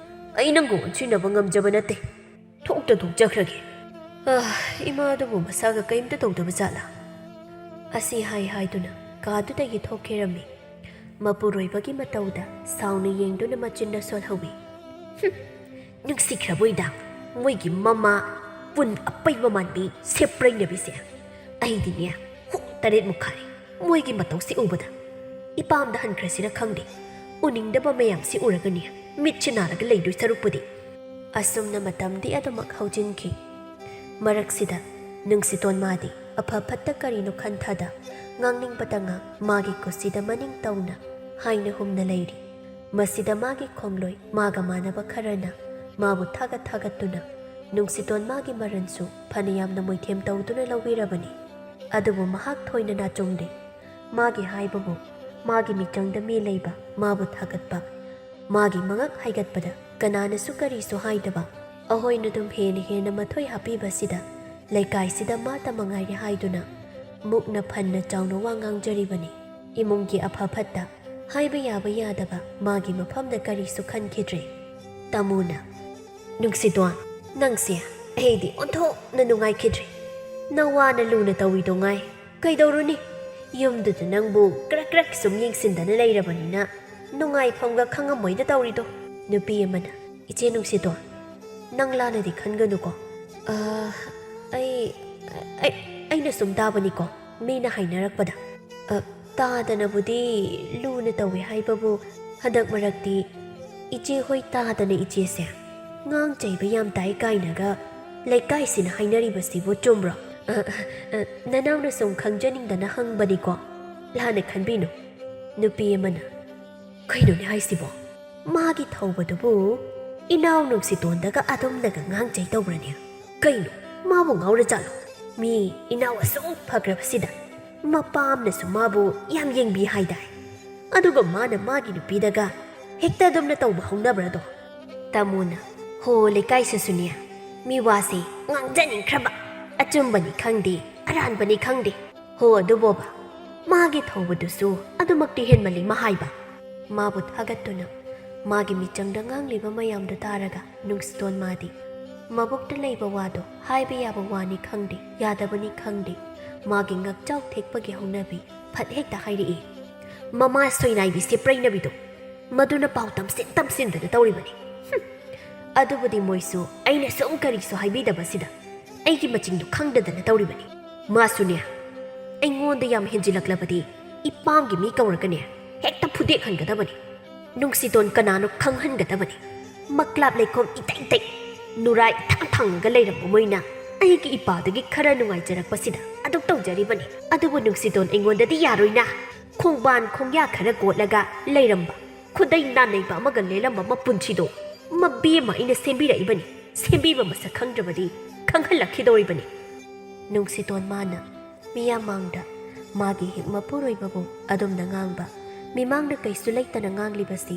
ꯑꯩ ꯅꯪꯒ ꯑꯣꯟꯁꯤꯟꯅꯕ ꯉꯝꯖꯕ ꯅꯠꯇꯦ꯫ ꯊꯣꯛꯇ ꯊꯣꯛꯆꯈ꯭ꯔꯒꯦ꯫ ꯑꯥ, ꯏꯃꯥ ꯑꯗꯨꯕꯨ ꯃꯁꯥꯒ ꯀꯩꯝꯇ ꯇꯧꯗꯕ ꯖꯥꯠꯂꯥ? ꯑꯁꯤ ꯍꯥꯏ ꯍꯥꯏꯗꯨꯅ ꯀꯥꯗꯨꯗꯒꯤ ꯊꯣꯛꯈꯤꯔꯝꯃꯤ꯫ ꯃꯄꯨꯔꯣꯏꯕꯒꯤ ꯃꯇꯧꯗ ꯁꯥꯎꯅ ꯌꯦꯡꯗꯨꯅ ꯃꯆꯤꯟꯅ ꯁꯣꯜꯍꯧꯏ꯫ "ꯍꯨꯝ, ꯅꯨꯡꯁꯤꯈ꯭ꯔꯕꯣꯏꯗ ꯃꯣꯏꯒꯤ ꯃꯃꯥ ꯄꯨꯟ ꯑꯄꯩꯕ ꯃꯥꯟꯕꯤ ꯁꯦꯞꯄ꯭ꯔꯩꯅꯕꯤꯁꯦ꯫ ꯑꯩꯗꯤꯅꯦ ꯍꯨꯛ ꯇꯔꯦꯠ ꯃꯨꯛꯈꯥꯏ ꯃꯣꯏꯒꯤ ꯃꯇꯧꯁꯤ ꯎꯕꯗ꯫ ꯏꯄꯥꯝꯗ ꯍꯟꯈ꯭ꯔꯁꯤꯔ ꯈꯪꯗꯦ꯫ ꯎꯅꯤꯡꯗꯕ ꯃꯌꯥꯝꯁꯤ ꯎꯔꯒꯅꯦ ꯃꯤꯠꯁꯤ ꯅꯥꯔꯒ ꯂꯩꯗꯣꯏ ꯁꯔꯨꯛꯄꯨꯗꯤ"꯫ ꯑꯁꯨꯝꯅ ꯃꯇꯝꯗꯤ ꯑꯗꯨꯃꯛ ꯍꯧꯖꯤꯟꯈꯤ꯫ ꯃꯔꯛꯁꯤꯗ ꯅꯨꯡꯁꯤꯇꯣꯟ ꯃꯥꯗꯤ ꯑꯐ ꯐꯠꯇ ꯀꯔꯤꯅꯣ ꯈꯟꯊꯗ ꯉꯥꯡꯅꯤꯡꯕꯇ ꯉꯥꯡ ꯃꯥꯒꯤ ꯀꯨꯁꯤꯗ ꯃꯅꯤꯡ ꯇꯧꯅ ꯍꯥꯏꯅ ꯍꯨꯝꯅ ꯂꯩꯔꯤ꯫ ꯃꯁꯤꯗ ꯃꯥꯒꯤ ꯈꯣꯡꯂꯣꯏ ꯃꯥꯒ ꯃꯥꯟꯅꯕ ꯈꯔꯅ ꯃꯥꯕꯨ ꯊꯥꯒꯠ ꯊꯥꯒꯠꯇꯨꯅ ꯅꯨꯡꯁꯤꯇꯣꯟ ꯃꯥꯒꯤ ꯃꯔꯟꯁꯨ ꯐꯅꯌꯥꯝꯅ ꯃꯣꯏꯊꯦꯝ ꯇꯧꯗꯨꯅ ꯂꯧꯕꯤꯔꯕꯅꯤ꯫ ꯑꯗꯨꯕꯨ ꯃꯍꯥꯛ ꯊꯣꯏꯅ ꯅꯥꯆꯨꯡꯗꯦ꯫ ꯃꯥꯒꯤ ꯍꯥꯏꯕꯕꯨ ꯃꯥꯒꯤ ꯃꯤꯆꯪꯗ ꯃꯤ ꯂꯩꯕ ꯃꯥꯕꯨ ꯊꯥꯒꯠꯄ, ꯃꯥꯒꯤ ꯃꯉꯛ ꯍꯥꯏꯒꯠꯄꯗ ꯀꯅꯥꯅꯁꯨ ꯀꯔꯤꯁꯨ ꯍꯥꯏꯗꯕ, ꯑꯍꯣꯏꯅ ꯑꯗꯨꯝ ꯍꯦꯟꯅ ꯍꯦꯟꯅ ꯃꯊꯣꯏ ꯍꯥꯞꯄꯤꯕꯁꯤꯗ ꯂꯩꯀꯥꯏꯁꯤꯗ ꯃꯥꯇ ꯃꯉꯥꯏꯔꯦ ꯍꯥꯏꯗꯨꯅ ꯃꯨꯛꯅ ꯐꯟꯅ ꯆꯥꯎꯅ ꯋꯥ ꯉꯥꯡꯖꯔꯤꯕꯅꯤ꯫ ꯏꯃꯨꯡꯒꯤ ꯑꯐ ꯐꯠꯇ ꯍꯥꯏꯕ ꯌꯥꯕ ꯌꯥꯗꯕ ꯃꯥꯒꯤ ꯃꯐꯝꯗ ꯀꯔꯤꯁꯨ ꯈꯟꯈꯤꯗ꯭ꯔꯦ꯫ ꯇꯥꯃꯣꯅ, "ꯅꯨꯡꯁꯤꯇꯣꯟ, ꯅꯪꯁꯦ ꯑꯩꯗꯤ ꯑꯣꯟꯊꯣꯛꯅ ꯅꯨꯡꯉꯥꯏꯈꯤꯗ꯭ꯔꯦ꯫ ꯅꯋꯥꯅ ꯂꯨꯅ ꯇꯧꯏꯗꯣ ꯉꯥꯏ꯫ ꯀꯩꯗꯧꯔꯨꯅꯤ? ꯌꯨꯝꯗꯨꯗ ꯅꯪꯕꯨ ꯀ꯭ꯔꯛ ꯀ꯭ꯔꯛ ꯁꯨꯝ ꯌꯦꯡꯁꯤꯟꯗꯅ ꯂꯩꯔꯕꯅꯤꯅ ꯅꯨꯡꯉꯥꯏꯐꯝꯒ ꯈꯪꯉꯝꯃꯣꯏꯗ ꯇꯧꯔꯤꯗꯣ"꯫ ꯅꯨꯄꯤ ꯑꯃꯅ, "ꯏꯆꯦ ꯅꯨꯡꯁꯤꯇꯣꯟ, ꯅꯪ ꯂꯥꯟꯅꯗꯤ ꯈꯟꯒꯅꯨꯀꯣ꯫ ꯑ, ꯑꯩ, ꯑꯩ, ꯑꯩꯅ ꯁꯨꯝ ꯇꯥꯕꯅꯤꯀꯣ, ꯃꯤꯅ ꯍꯥꯏꯅꯔꯛꯄꯗ꯫ ꯑ, ꯇꯥꯗꯅꯕꯨꯗꯤ ꯂꯨꯅ ꯇꯧꯏ ꯍꯥꯏꯕꯕꯨ ꯍꯟꯗꯛ ꯃꯔꯛꯇꯤ ꯏꯆꯦ ꯍꯣꯏ ꯇꯥꯗꯅ ꯏꯆꯦꯁꯦ ꯉꯥꯡ ꯆꯩꯕ ꯌꯥꯝ ꯇꯥꯏ ꯀꯥꯏꯅꯒ ꯂꯩꯀꯥꯏꯁꯤꯅ ꯍꯥꯏꯅꯔꯤꯕꯁꯤꯕꯨ ꯆꯨꯝꯕ꯭ꯔꯣ?" "ꯑ, ꯑ, ꯅꯅꯥꯎꯅ ꯁꯨꯝ ꯈꯪꯖꯅꯤꯡꯗꯅ ꯍꯪꯕꯅꯤꯀꯣ, ꯂꯥꯟꯅ ꯈꯟꯕꯤꯅꯨ"꯫ ꯅꯨꯄꯤ ꯑꯃꯅ, "ꯀꯩꯅꯣꯅꯦ ꯍꯥꯏꯁꯤꯕꯣ? ꯃꯥꯒꯤ ꯊꯧꯕꯗꯨꯕꯨ ꯏꯅꯥꯎ ꯅꯨꯡꯁꯤꯇꯣꯟꯗꯒ ꯑꯗꯨꯝꯅꯒ ꯉꯥꯡ ꯆꯩ ꯇꯧꯕ꯭ꯔꯅꯦ? ꯀꯩꯅꯣ, ꯃꯥꯕꯨ ꯉꯥꯎꯔꯖꯥꯠꯂꯣ? ꯃꯤ ꯏꯅꯥꯎ ꯑꯁꯨꯛ ꯐꯈ꯭ꯔꯕꯁꯤꯗ ꯃꯄꯥ ꯑꯃꯅꯁꯨ ꯃꯥꯕꯨ ꯌꯥꯝ ꯌꯦꯡꯕꯤ ꯍꯥꯏꯗꯥꯏ? ꯑꯗꯨꯒ ꯃꯥꯅ ꯃꯥꯒꯤ ꯅꯨꯄꯤꯗꯒ ꯍꯦꯛꯇ ꯑꯗꯨꯝꯅ ꯇꯧꯕ ꯍꯧꯅꯕ꯭ꯔꯗꯣ?" ꯇꯥꯃꯣꯅ, "ꯍꯣ, ꯂꯩꯀꯥꯏꯁꯤꯁꯨꯅꯦ ꯃꯤ ꯋꯥꯁꯦ ꯉꯥꯡꯖꯅꯤꯡꯈ꯭ꯔꯕ꯫ ꯑꯆꯨꯝꯕꯅꯤ ꯈꯪꯗꯦ, ꯑꯔꯥꯟꯕꯅꯤ ꯈꯪꯗꯦ꯫ ꯍꯣ, ꯑꯗꯨꯕꯣꯕ, ꯃꯥꯒꯤ ꯊꯧꯕꯗꯨꯁꯨ ꯑꯗꯨꯃꯛꯇꯤ ꯍꯦꯟꯃꯜꯂꯤ ꯃꯥ ꯍꯥꯏꯕ"꯫ ꯃꯥꯕꯨ ꯊꯥꯒꯠꯇꯨꯅ ꯃꯥꯒꯤ ꯃꯤꯆꯪꯗ ꯉꯥꯡꯂꯤꯕ ꯃꯌꯥꯝꯗꯨ ꯇꯥꯔꯒ ꯅꯨꯡꯁꯤꯇꯣꯟ ꯃꯥꯗꯤ ꯃꯕꯨꯛꯇ ꯂꯩꯕ ꯋꯥꯗꯣ ꯍꯥꯏꯕ ꯌꯥꯕ ꯋꯥꯅꯤ ꯈꯪꯗꯦ, ꯌꯥꯗꯕꯅꯤ ꯈꯪꯗꯦ, ꯃꯥꯒꯤ ꯉꯛꯆꯥꯎ ꯊꯦꯛꯄꯒꯤ ꯍꯧꯅꯕꯤ ꯐꯠ ꯍꯦꯛꯇ ꯍꯥꯏꯔꯛꯏ꯫ "ꯃꯃꯥ ꯁꯣꯏꯅꯥꯏꯕꯤ ꯆꯦꯄ꯭ꯔꯩꯅꯕꯤꯗꯣ, ꯃꯗꯨꯅ ꯄꯥꯎ ꯇꯝꯁꯤꯟ ꯇꯝꯁꯤꯟꯗꯅ ꯇꯧꯔꯤꯕꯅꯤ꯫ ꯍꯨꯝ꯫ ꯑꯗꯨꯕꯨꯗꯤ ꯃꯣꯏꯁꯨ ꯑꯩꯅ ꯁꯨꯝ ꯀꯔꯤꯁꯨ ꯍꯥꯏꯕꯤꯗꯕꯁꯤꯗ ꯑꯩꯒꯤ ꯃꯆꯤꯡꯗꯣ ꯈꯪꯗꯗꯅ ꯇꯧꯔꯤꯕꯅꯤ꯫ ꯃꯥꯁꯨꯅꯦ, ꯑꯩꯉꯣꯟꯗ ꯌꯥꯝ ꯍꯦꯟꯖꯤꯜꯂꯛꯂꯕꯗꯤ ꯏꯄꯥꯝꯒꯤ ꯃꯤ ꯀꯧꯔꯒꯅꯦ ꯍꯦꯛꯇ ꯐꯨꯗꯦꯛꯍꯟꯒꯗꯕꯅꯤ꯫ ꯅꯨꯡꯁꯤꯇꯣꯟ ꯀꯅꯥꯅꯣ ꯈꯪꯍꯟꯒꯗꯕꯅꯤ꯫ ꯃꯀ꯭ꯂꯥꯞ ꯂꯩꯈꯣꯝ ꯏꯇꯩ ꯏꯇꯩ, ꯅꯨꯔꯥ ꯏꯊꯥꯡ ꯊꯥꯡꯉꯒ ꯂꯩꯔꯝꯕ ꯃꯣꯏꯅ ꯑꯩꯒꯤ ꯏꯄꯥꯗꯒꯤ ꯈꯔ ꯅꯨꯡꯉꯥꯏꯖꯔꯛꯄꯁꯤꯗ ꯑꯗꯨꯛ ꯇꯧꯖꯔꯤꯕꯅꯤ꯫ ꯑꯗꯨꯕꯨ ꯅꯨꯡꯁꯤꯇꯣꯟ ꯑꯩꯉꯣꯟꯗꯗꯤ ꯌꯥꯔꯣꯏꯅ ꯈꯣꯡꯕꯥꯟ ꯈꯣꯡꯌꯥ ꯈꯔ ꯀꯣꯠꯂꯒ ꯂꯩꯔꯝꯕ, ꯈꯨꯗꯩ ꯅꯥꯅꯩꯕ ꯑꯃꯒ ꯂꯦꯜꯂꯝꯕ ꯃꯄꯨꯟꯁꯤꯗꯣ ꯃꯕꯦꯝꯃ ꯑꯩꯅ ꯁꯦꯝꯕꯤꯔꯛꯏꯕꯅꯤ꯫ ꯁꯦꯝꯕꯤꯕ ꯃꯁꯛ ꯈꯪꯗ꯭ꯔꯕꯗꯤ ꯈꯪꯍꯜꯂꯛꯈꯤꯗꯧꯔꯤꯕꯅꯤ"꯫ ꯅꯨꯡꯁꯤꯇꯣꯟ ꯃꯥꯅ ꯃꯤꯌꯥꯝ ꯃꯥꯡꯗ ꯃꯥꯒꯤ ꯍꯦꯛ ꯃꯄꯨꯔꯣꯏꯕꯕꯨ ꯑꯗꯨꯝꯅ ꯉꯥꯡꯕ, ꯃꯤꯃꯥꯡꯗ ꯀꯩꯁꯨ ꯂꯩꯇꯅ ꯉꯥꯡꯂꯤꯕꯁꯤ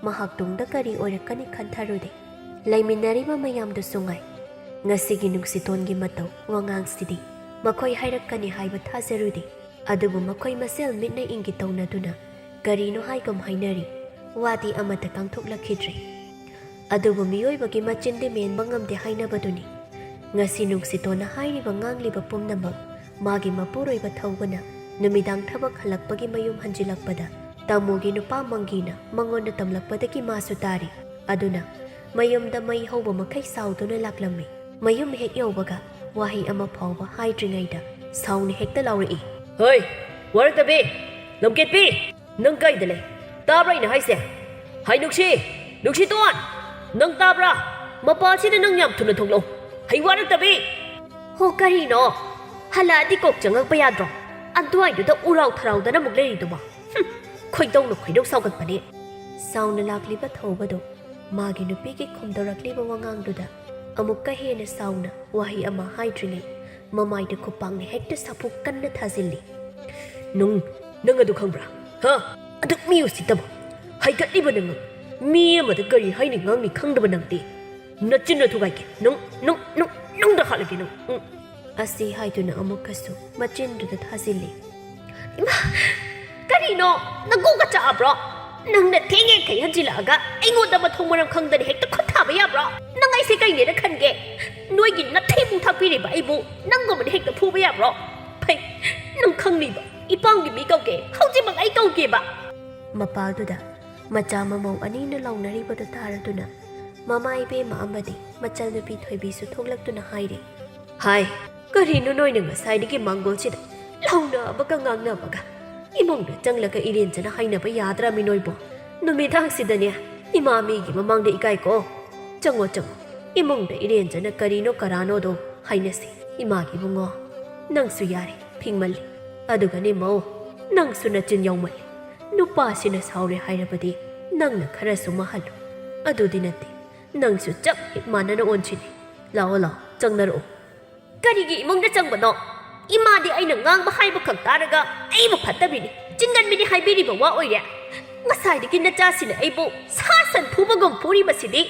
ꯃꯍꯥꯛ ꯇꯨꯡꯗ ꯀꯔꯤ ꯑꯣꯏꯔꯛꯀꯅꯤ ꯈꯟꯊꯔꯨꯗꯦ꯫ ꯂꯩꯃꯤꯟꯅꯔꯤꯕ ꯃꯌꯥꯝꯗꯨꯁꯨ ꯉꯥꯏ꯫ ꯉꯁꯤꯒꯤ ꯅꯨꯡꯁꯤꯇꯣꯟꯒꯤ ꯃꯇꯧ ꯋꯥꯉꯥꯡꯁꯤꯗꯤ ꯃꯈꯣꯏ ꯍꯥꯏꯔꯛꯀꯅꯤ ꯍꯥꯏꯕ ꯊꯥꯖꯔꯨꯗꯦ꯫ ꯑꯗꯨꯕꯨ ꯃꯈꯣꯏ ꯃꯁꯦꯜ ꯃꯤꯠꯅ ꯏꯪꯒꯤ ꯇꯧꯅꯗꯨꯅ ꯀꯔꯤꯅꯣ ꯍꯥꯏꯒꯨꯝ ꯍꯥꯏꯅꯔꯤ꯫ ꯋꯥꯗꯤ ꯑꯃꯠꯇ ꯀꯥꯡꯊꯣꯛꯂꯛꯈꯤꯗ꯭ꯔꯦ꯫ ꯑꯗꯨꯕꯨ ꯃꯤꯑꯣꯏꯕꯒꯤ ꯃꯆꯤꯟꯗꯤ ꯃꯦꯟꯕ ꯉꯝꯗꯦ ꯍꯥꯏꯅꯕꯗꯨꯅꯤ꯫ ꯉꯁꯤ ꯅꯨꯡꯁꯤꯇꯣꯟꯅ ꯍꯥꯏꯔꯤꯕ ꯉꯥꯡꯂꯤꯕ ꯄꯨꯝꯅꯃꯛ ꯃꯥꯒꯤ ꯃꯄꯨꯔꯣꯏꯕ ꯊꯧꯕꯅ ꯅꯨꯃꯤꯗꯥꯡ ꯊꯕꯛ ꯍꯜꯂꯛꯄꯒꯤ ꯃꯌꯨꯝ ꯍꯟꯖꯤꯜꯂꯛꯄꯗ ꯇꯥꯃꯣꯒꯤ ꯅꯨꯄꯥ ꯃꯪꯒꯤꯅ ꯃꯉꯣꯟꯗ ꯇꯝꯂꯛꯄꯗꯒꯤ ꯃꯥꯁꯨ ꯇꯥꯔꯤ꯫ ꯑꯗꯨꯅ ꯃꯌꯨꯝꯗ ꯃꯩ ꯍꯧꯕ ꯃꯈꯩ ꯁꯥꯎꯗꯨꯅ ꯂꯥꯛꯂꯝꯃꯤ꯫ ꯃꯌꯨꯝ ꯍꯦꯛ ꯌꯧꯕꯒ ꯋꯥꯍꯩ ꯑꯃ ꯐꯥꯎꯕ ꯍꯥꯏꯗ꯭ꯔꯤꯉꯩꯗ ꯁꯥꯎꯅ ꯍꯦꯛꯇ ꯂꯥꯎꯔꯛꯏ꯫ "ꯍꯣꯏ, ꯋꯥꯔꯛꯇꯕꯤ, ꯂꯝꯀꯦꯠꯄꯤ, ꯅꯪ ꯀꯥꯏꯗ ꯂꯩ? ꯇꯥꯕ꯭ꯔꯥ ꯑꯩꯅ ꯍꯥꯏꯁꯦ? ꯍꯥꯏ ꯅꯨꯡꯁꯤ, ꯅꯨꯡꯁꯤꯇꯣꯟ, ꯅꯪ ꯇꯥꯕ꯭ꯔꯥ? ꯃꯄꯥꯁꯤꯗ ꯅꯪ ꯌꯥꯝ ꯊꯨꯅ ꯊꯣꯛꯂꯛꯑꯣ꯫ ꯍꯩ ꯋꯥꯔꯛꯇꯕꯤ!" "ꯍꯣ, ꯀꯔꯤꯅꯣ? ꯍꯜꯂꯛꯑꯗꯤ ꯀꯣꯛ ꯆꯪꯉꯛꯄ ꯌꯥꯗ꯭ꯔꯣ? ꯑꯗꯨꯋꯥꯏꯗꯨꯗ ꯎꯔꯥꯎ ꯊꯔꯥꯎꯗꯅ ꯑꯃꯨꯛ ꯂꯩꯔꯤꯗꯨꯕꯣ? ꯍꯨꯝ, ꯈꯣꯏꯗꯧꯅ ꯈꯣꯏꯗꯧ ꯁꯥꯎꯒꯠꯄꯅꯦ"꯫ ꯁꯥꯎꯅ ꯂꯥꯛꯂꯤꯕ ꯊꯧꯕꯗꯨ ꯃꯥꯒꯤ ꯅꯨꯄꯤꯒꯤ ꯈꯨꯝꯗꯧꯔꯛꯂꯤꯕ ꯋꯥꯉꯥꯡꯗꯨꯗ ꯑꯃꯨꯛꯀ ꯍꯦꯟꯅ ꯁꯥꯎꯅ ꯋꯥꯍꯩ ꯑꯃ ꯍꯥꯏꯗ꯭ꯔꯤꯉꯩ ꯃꯃꯥꯏꯗ ꯈꯨꯄꯥꯛꯅ ꯍꯦꯛꯇ ꯁꯥꯐꯨ ꯀꯟꯅ ꯊꯥꯖꯤꯜꯂꯤ꯫ "ꯅꯪ, ꯅꯪ ꯑꯗꯨ ꯈꯪꯕ꯭ꯔꯥ? ꯍꯥ? ꯑꯗꯨꯛ ꯃꯤ ꯎꯁꯤꯠꯇꯕ, ꯍꯥꯏꯒꯠꯂꯤꯕ ꯅꯪ, ꯃꯤ ꯑꯃꯗ ꯀꯔꯤ ꯍꯥꯏꯅꯤ ꯉꯥꯡꯅꯤ ꯈꯪꯗꯕ ꯅꯪꯗꯤ꯫ ꯅꯆꯤꯟ ꯅꯊꯨꯒꯥꯏꯒꯦ, ꯅꯪ, ꯅꯪ, ꯅꯪ, ꯅꯪꯗ ꯍꯥꯠꯂꯒꯦ ꯅꯪ꯫ ꯎꯝ"꯫ ꯑꯁꯤ ꯍꯥꯏꯗꯨꯅ ꯑꯃꯨꯛꯀꯁꯨ ꯃꯆꯤꯟꯗꯨꯗ ꯊꯥꯖꯤꯜꯂꯤ꯫ "ꯏꯃꯥ, ꯀꯔꯤꯅꯣ? ꯅꯀꯣꯛꯀ ꯆꯥꯛꯑꯕ꯭ꯔꯣ? ꯅꯪꯅ ꯊꯦꯡꯉꯦ ꯈꯩ ꯍꯟꯖꯤꯜꯂꯛꯑꯒ ꯑꯩꯉꯣꯟꯗ ꯃꯊꯣꯡ ꯃꯔꯝ ꯈꯪꯗꯅ ꯍꯦꯛꯇ ꯈꯨꯠ ꯊꯥꯕ ꯌꯥꯕ꯭ꯔꯣ? ꯅꯪ ꯑꯩꯁꯦ ꯀꯩꯅꯦꯅ ꯈꯟꯒꯦ? ꯅꯣꯏꯒꯤ ꯅꯊꯤꯕꯨꯡ ꯊꯥꯛꯄꯤꯔꯤꯕ ꯑꯩꯕꯨ ꯅꯪꯒꯨꯝꯕꯅ ꯍꯦꯛꯇ ꯐꯨꯕ ꯌꯥꯕ꯭ꯔꯣ? ꯐꯩ, ꯅꯪ ꯈꯪꯂꯤꯕ ꯏꯄꯥꯝꯒꯤ ꯃꯤ ꯀꯧꯒꯦ, ꯍꯧꯖꯤꯛꯃꯛ ꯑꯩ ꯀꯧꯒꯦꯕ꯫ ꯃꯄꯥꯗꯨꯗ ꯃꯆꯥ ꯃꯃꯧ ꯑꯅꯤꯅ ꯂꯥꯎꯅꯔꯤꯕꯗꯨ ꯇꯥꯔꯗꯨꯅ ꯃꯃꯥ ꯏꯕꯦꯝꯃ ꯑꯃꯗꯤ ꯃꯆꯜꯅꯨꯄꯤ ꯊꯣꯏꯕꯤꯁꯨ ꯊꯣꯛꯂꯛꯇꯨꯅ ꯍꯥꯏꯔꯦ꯫ ꯍꯥꯏ, ꯀꯔꯤꯅꯣ ꯅꯣꯏꯅ ꯉꯁꯥꯏꯗꯒꯤ ꯃꯥꯡꯒꯣꯜꯁꯤꯗ ꯂꯥꯎꯅꯕꯒ ꯉꯥꯡꯅꯕꯒ? ꯏꯃꯨꯡꯗ ꯆꯪꯂꯒ ꯏꯔꯦꯟꯖꯅ ꯍꯥꯏꯅꯕ ꯌꯥꯗ꯭ꯔꯥꯃꯤ ꯅꯣꯏꯕꯣ? ꯅꯨꯃꯤꯗꯥꯡꯁꯤꯗꯅꯦ, ꯏꯃꯥ ꯃꯤꯒꯤ ꯃꯃꯥꯡꯗ ꯏꯀꯥꯏꯀꯣ꯫ ꯆꯪꯉꯣ, ꯆꯪꯉꯣ, ꯏꯃꯨꯡꯗ ꯏꯔꯦꯟꯖꯅ ꯀꯔꯤꯅꯣ ꯀꯔꯥꯅꯣꯗꯣ ꯍꯥꯏꯅꯁꯤ꯫ ꯏꯃꯥꯒꯤ ꯏꯕꯨꯡꯉꯣ, ꯅꯪꯁꯨ ꯌꯥꯔꯦ, ꯐꯤꯡꯃꯜꯂꯤ꯫ ꯑꯗꯨꯒꯅꯦ ꯃꯧ, ꯅꯪꯁꯨ ꯅꯆꯤꯟ ꯌꯥꯎꯃꯜꯂꯤ꯫ ꯅꯨꯄꯥꯁꯤꯅ ꯁꯥꯎꯔꯦ ꯍꯥꯏꯔꯕꯗꯤ ꯅꯪꯅ ꯈꯔꯁꯨ ꯃꯍꯜꯂꯨ꯫ ꯑꯗꯨꯗꯤ ꯅꯠꯇꯦ, ꯅꯪꯁꯨ ꯆꯞ ꯍꯦꯛ ꯃꯥꯟꯅꯅ ꯑꯣꯟꯁꯤꯅꯤ꯫ ꯂꯥꯛꯑꯣ, ꯂꯥꯛꯑꯣ, ꯆꯪꯅꯔꯛꯑꯣ꯫ ꯀꯔꯤꯒꯤ ꯏꯃꯨꯡꯗ ꯆꯪꯕꯅꯣ? ꯏꯃꯥꯗꯤ ꯑꯩꯅ ꯉꯥꯡꯕ ꯍꯥꯏꯕ ꯈꯛ ꯇꯥꯔꯒ ꯑꯩꯕꯨ ꯐꯠꯇꯕꯤꯅꯤ, ꯆꯤꯡꯒꯟꯕꯤꯅꯤ ꯍꯥꯏꯕꯤꯔꯤꯕ ꯋꯥ ꯑꯣꯏꯔꯦ꯫ ꯉꯁꯥꯏꯗꯒꯤ ꯅꯆꯥꯁꯤꯅ ꯑꯩꯕꯨ ꯁꯥ ꯁꯟ ꯐꯨꯕꯒꯨꯝ ꯐꯨꯔꯤꯕꯁꯤꯗꯤ꯫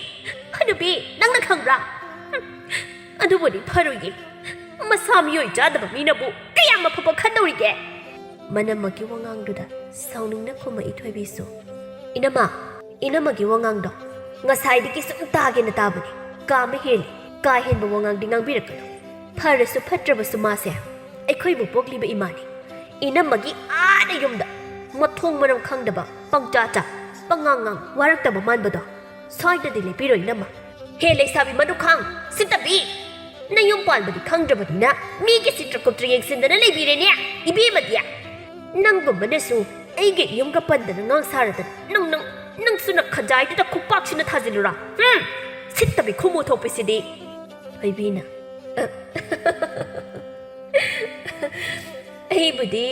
ꯍꯅꯨꯕꯤ, ꯅꯪꯅ ꯈꯪꯕ꯭ꯔꯥ? ꯍꯨꯝ, ꯑꯗꯨꯕꯨꯗꯤ ꯐꯔꯣꯏꯌꯦ꯫ ꯃꯁꯥ ꯃꯤꯑꯣꯏ ꯆꯥꯗꯕ ꯃꯤꯅꯕꯨ ꯀꯌꯥꯝ ꯑꯐꯕ ꯈꯟꯗꯧꯔꯤꯒꯦ? ꯃꯅꯝꯃꯒꯤ ꯋꯥꯉꯥꯡꯗꯨꯗ ꯁꯥꯎꯅꯤꯡꯅ ꯈꯨꯝꯃꯛꯏ ꯊꯣꯏꯕꯤꯁꯨ꯫ ꯏꯅꯝꯃ, ꯏꯅꯝꯃꯒꯤ ꯋꯥꯉꯥꯡꯗꯣ ꯉꯁꯥꯏꯗꯒꯤ ꯁꯨꯝ ꯇꯥꯒꯦꯅ ꯇꯥꯕꯅꯤ꯫ ꯀꯥ ꯑꯃ ꯍꯦꯜꯂꯤ꯫ ꯀꯥ ꯍꯦꯟꯕ ꯋꯥꯉꯥꯡꯗꯤ ꯉꯥꯡꯕꯤꯔꯛꯀꯅꯨ꯫ ꯐꯔꯁꯨ ꯐꯠꯇ꯭ꯔꯕꯁꯨ ꯃꯥꯁꯦ ꯑꯩꯈꯣꯏꯕꯨ ꯄꯣꯛꯂꯤꯕ ꯏꯃꯥꯅꯤ꯫ ꯏꯅꯝꯃꯒꯤ ꯑꯥꯗ ꯌꯨꯝꯗ ꯃꯊꯣꯡ ꯃꯔꯝ ꯈꯪꯗꯕ, ꯄꯪꯆꯥ ꯆꯥ, ꯄꯉꯥꯡ ꯉꯥꯡ, ꯋꯥꯔꯛꯇꯕ ꯃꯥꯟꯕꯗꯣ ꯁ꯭ꯋꯥꯏꯗꯗꯤ ꯂꯦꯞꯄꯤꯔꯣ ꯏꯅꯝꯃ꯫ ꯍꯦ ꯂꯩꯁꯥꯕꯤ ꯃꯗꯨꯈꯥꯡ, ꯁꯤꯠꯇꯕꯤ! ꯅꯌꯨꯝ ꯄꯥꯟꯕꯗꯤ ꯈꯪꯗ꯭ꯔꯕꯅꯤꯅ ꯃꯤꯒꯤ ꯆꯤꯇ꯭ꯔ ꯀꯨꯇ꯭ꯔ ꯌꯦꯡꯁꯤꯟꯗꯅ ꯂꯩꯕꯤꯔꯦꯅꯦ, ꯏꯕꯦꯝꯃꯗꯤ꯫ ꯅꯪꯒꯨꯝꯕꯅꯁꯨ ꯑꯩꯒꯤ ꯌꯨꯝꯒ ꯄꯟꯗꯅ ꯉꯥꯡ ꯁꯥꯔꯗꯅ ꯅꯪ, ꯅꯪ, ꯅꯪꯁꯨ ꯅꯈꯖꯥꯏꯗꯨꯗ ꯈꯨꯄꯥꯛꯁꯤꯅ ꯊꯥꯖꯤꯜꯂꯨꯔꯥ? ꯍꯨꯝ! ꯁꯤꯠꯇꯕꯤ ꯈꯨꯃꯨ ꯊꯣꯛꯄꯤꯁꯤꯗꯤ꯫ ꯊꯣꯏꯕꯤꯅ, ꯑꯩꯕꯨꯗꯤ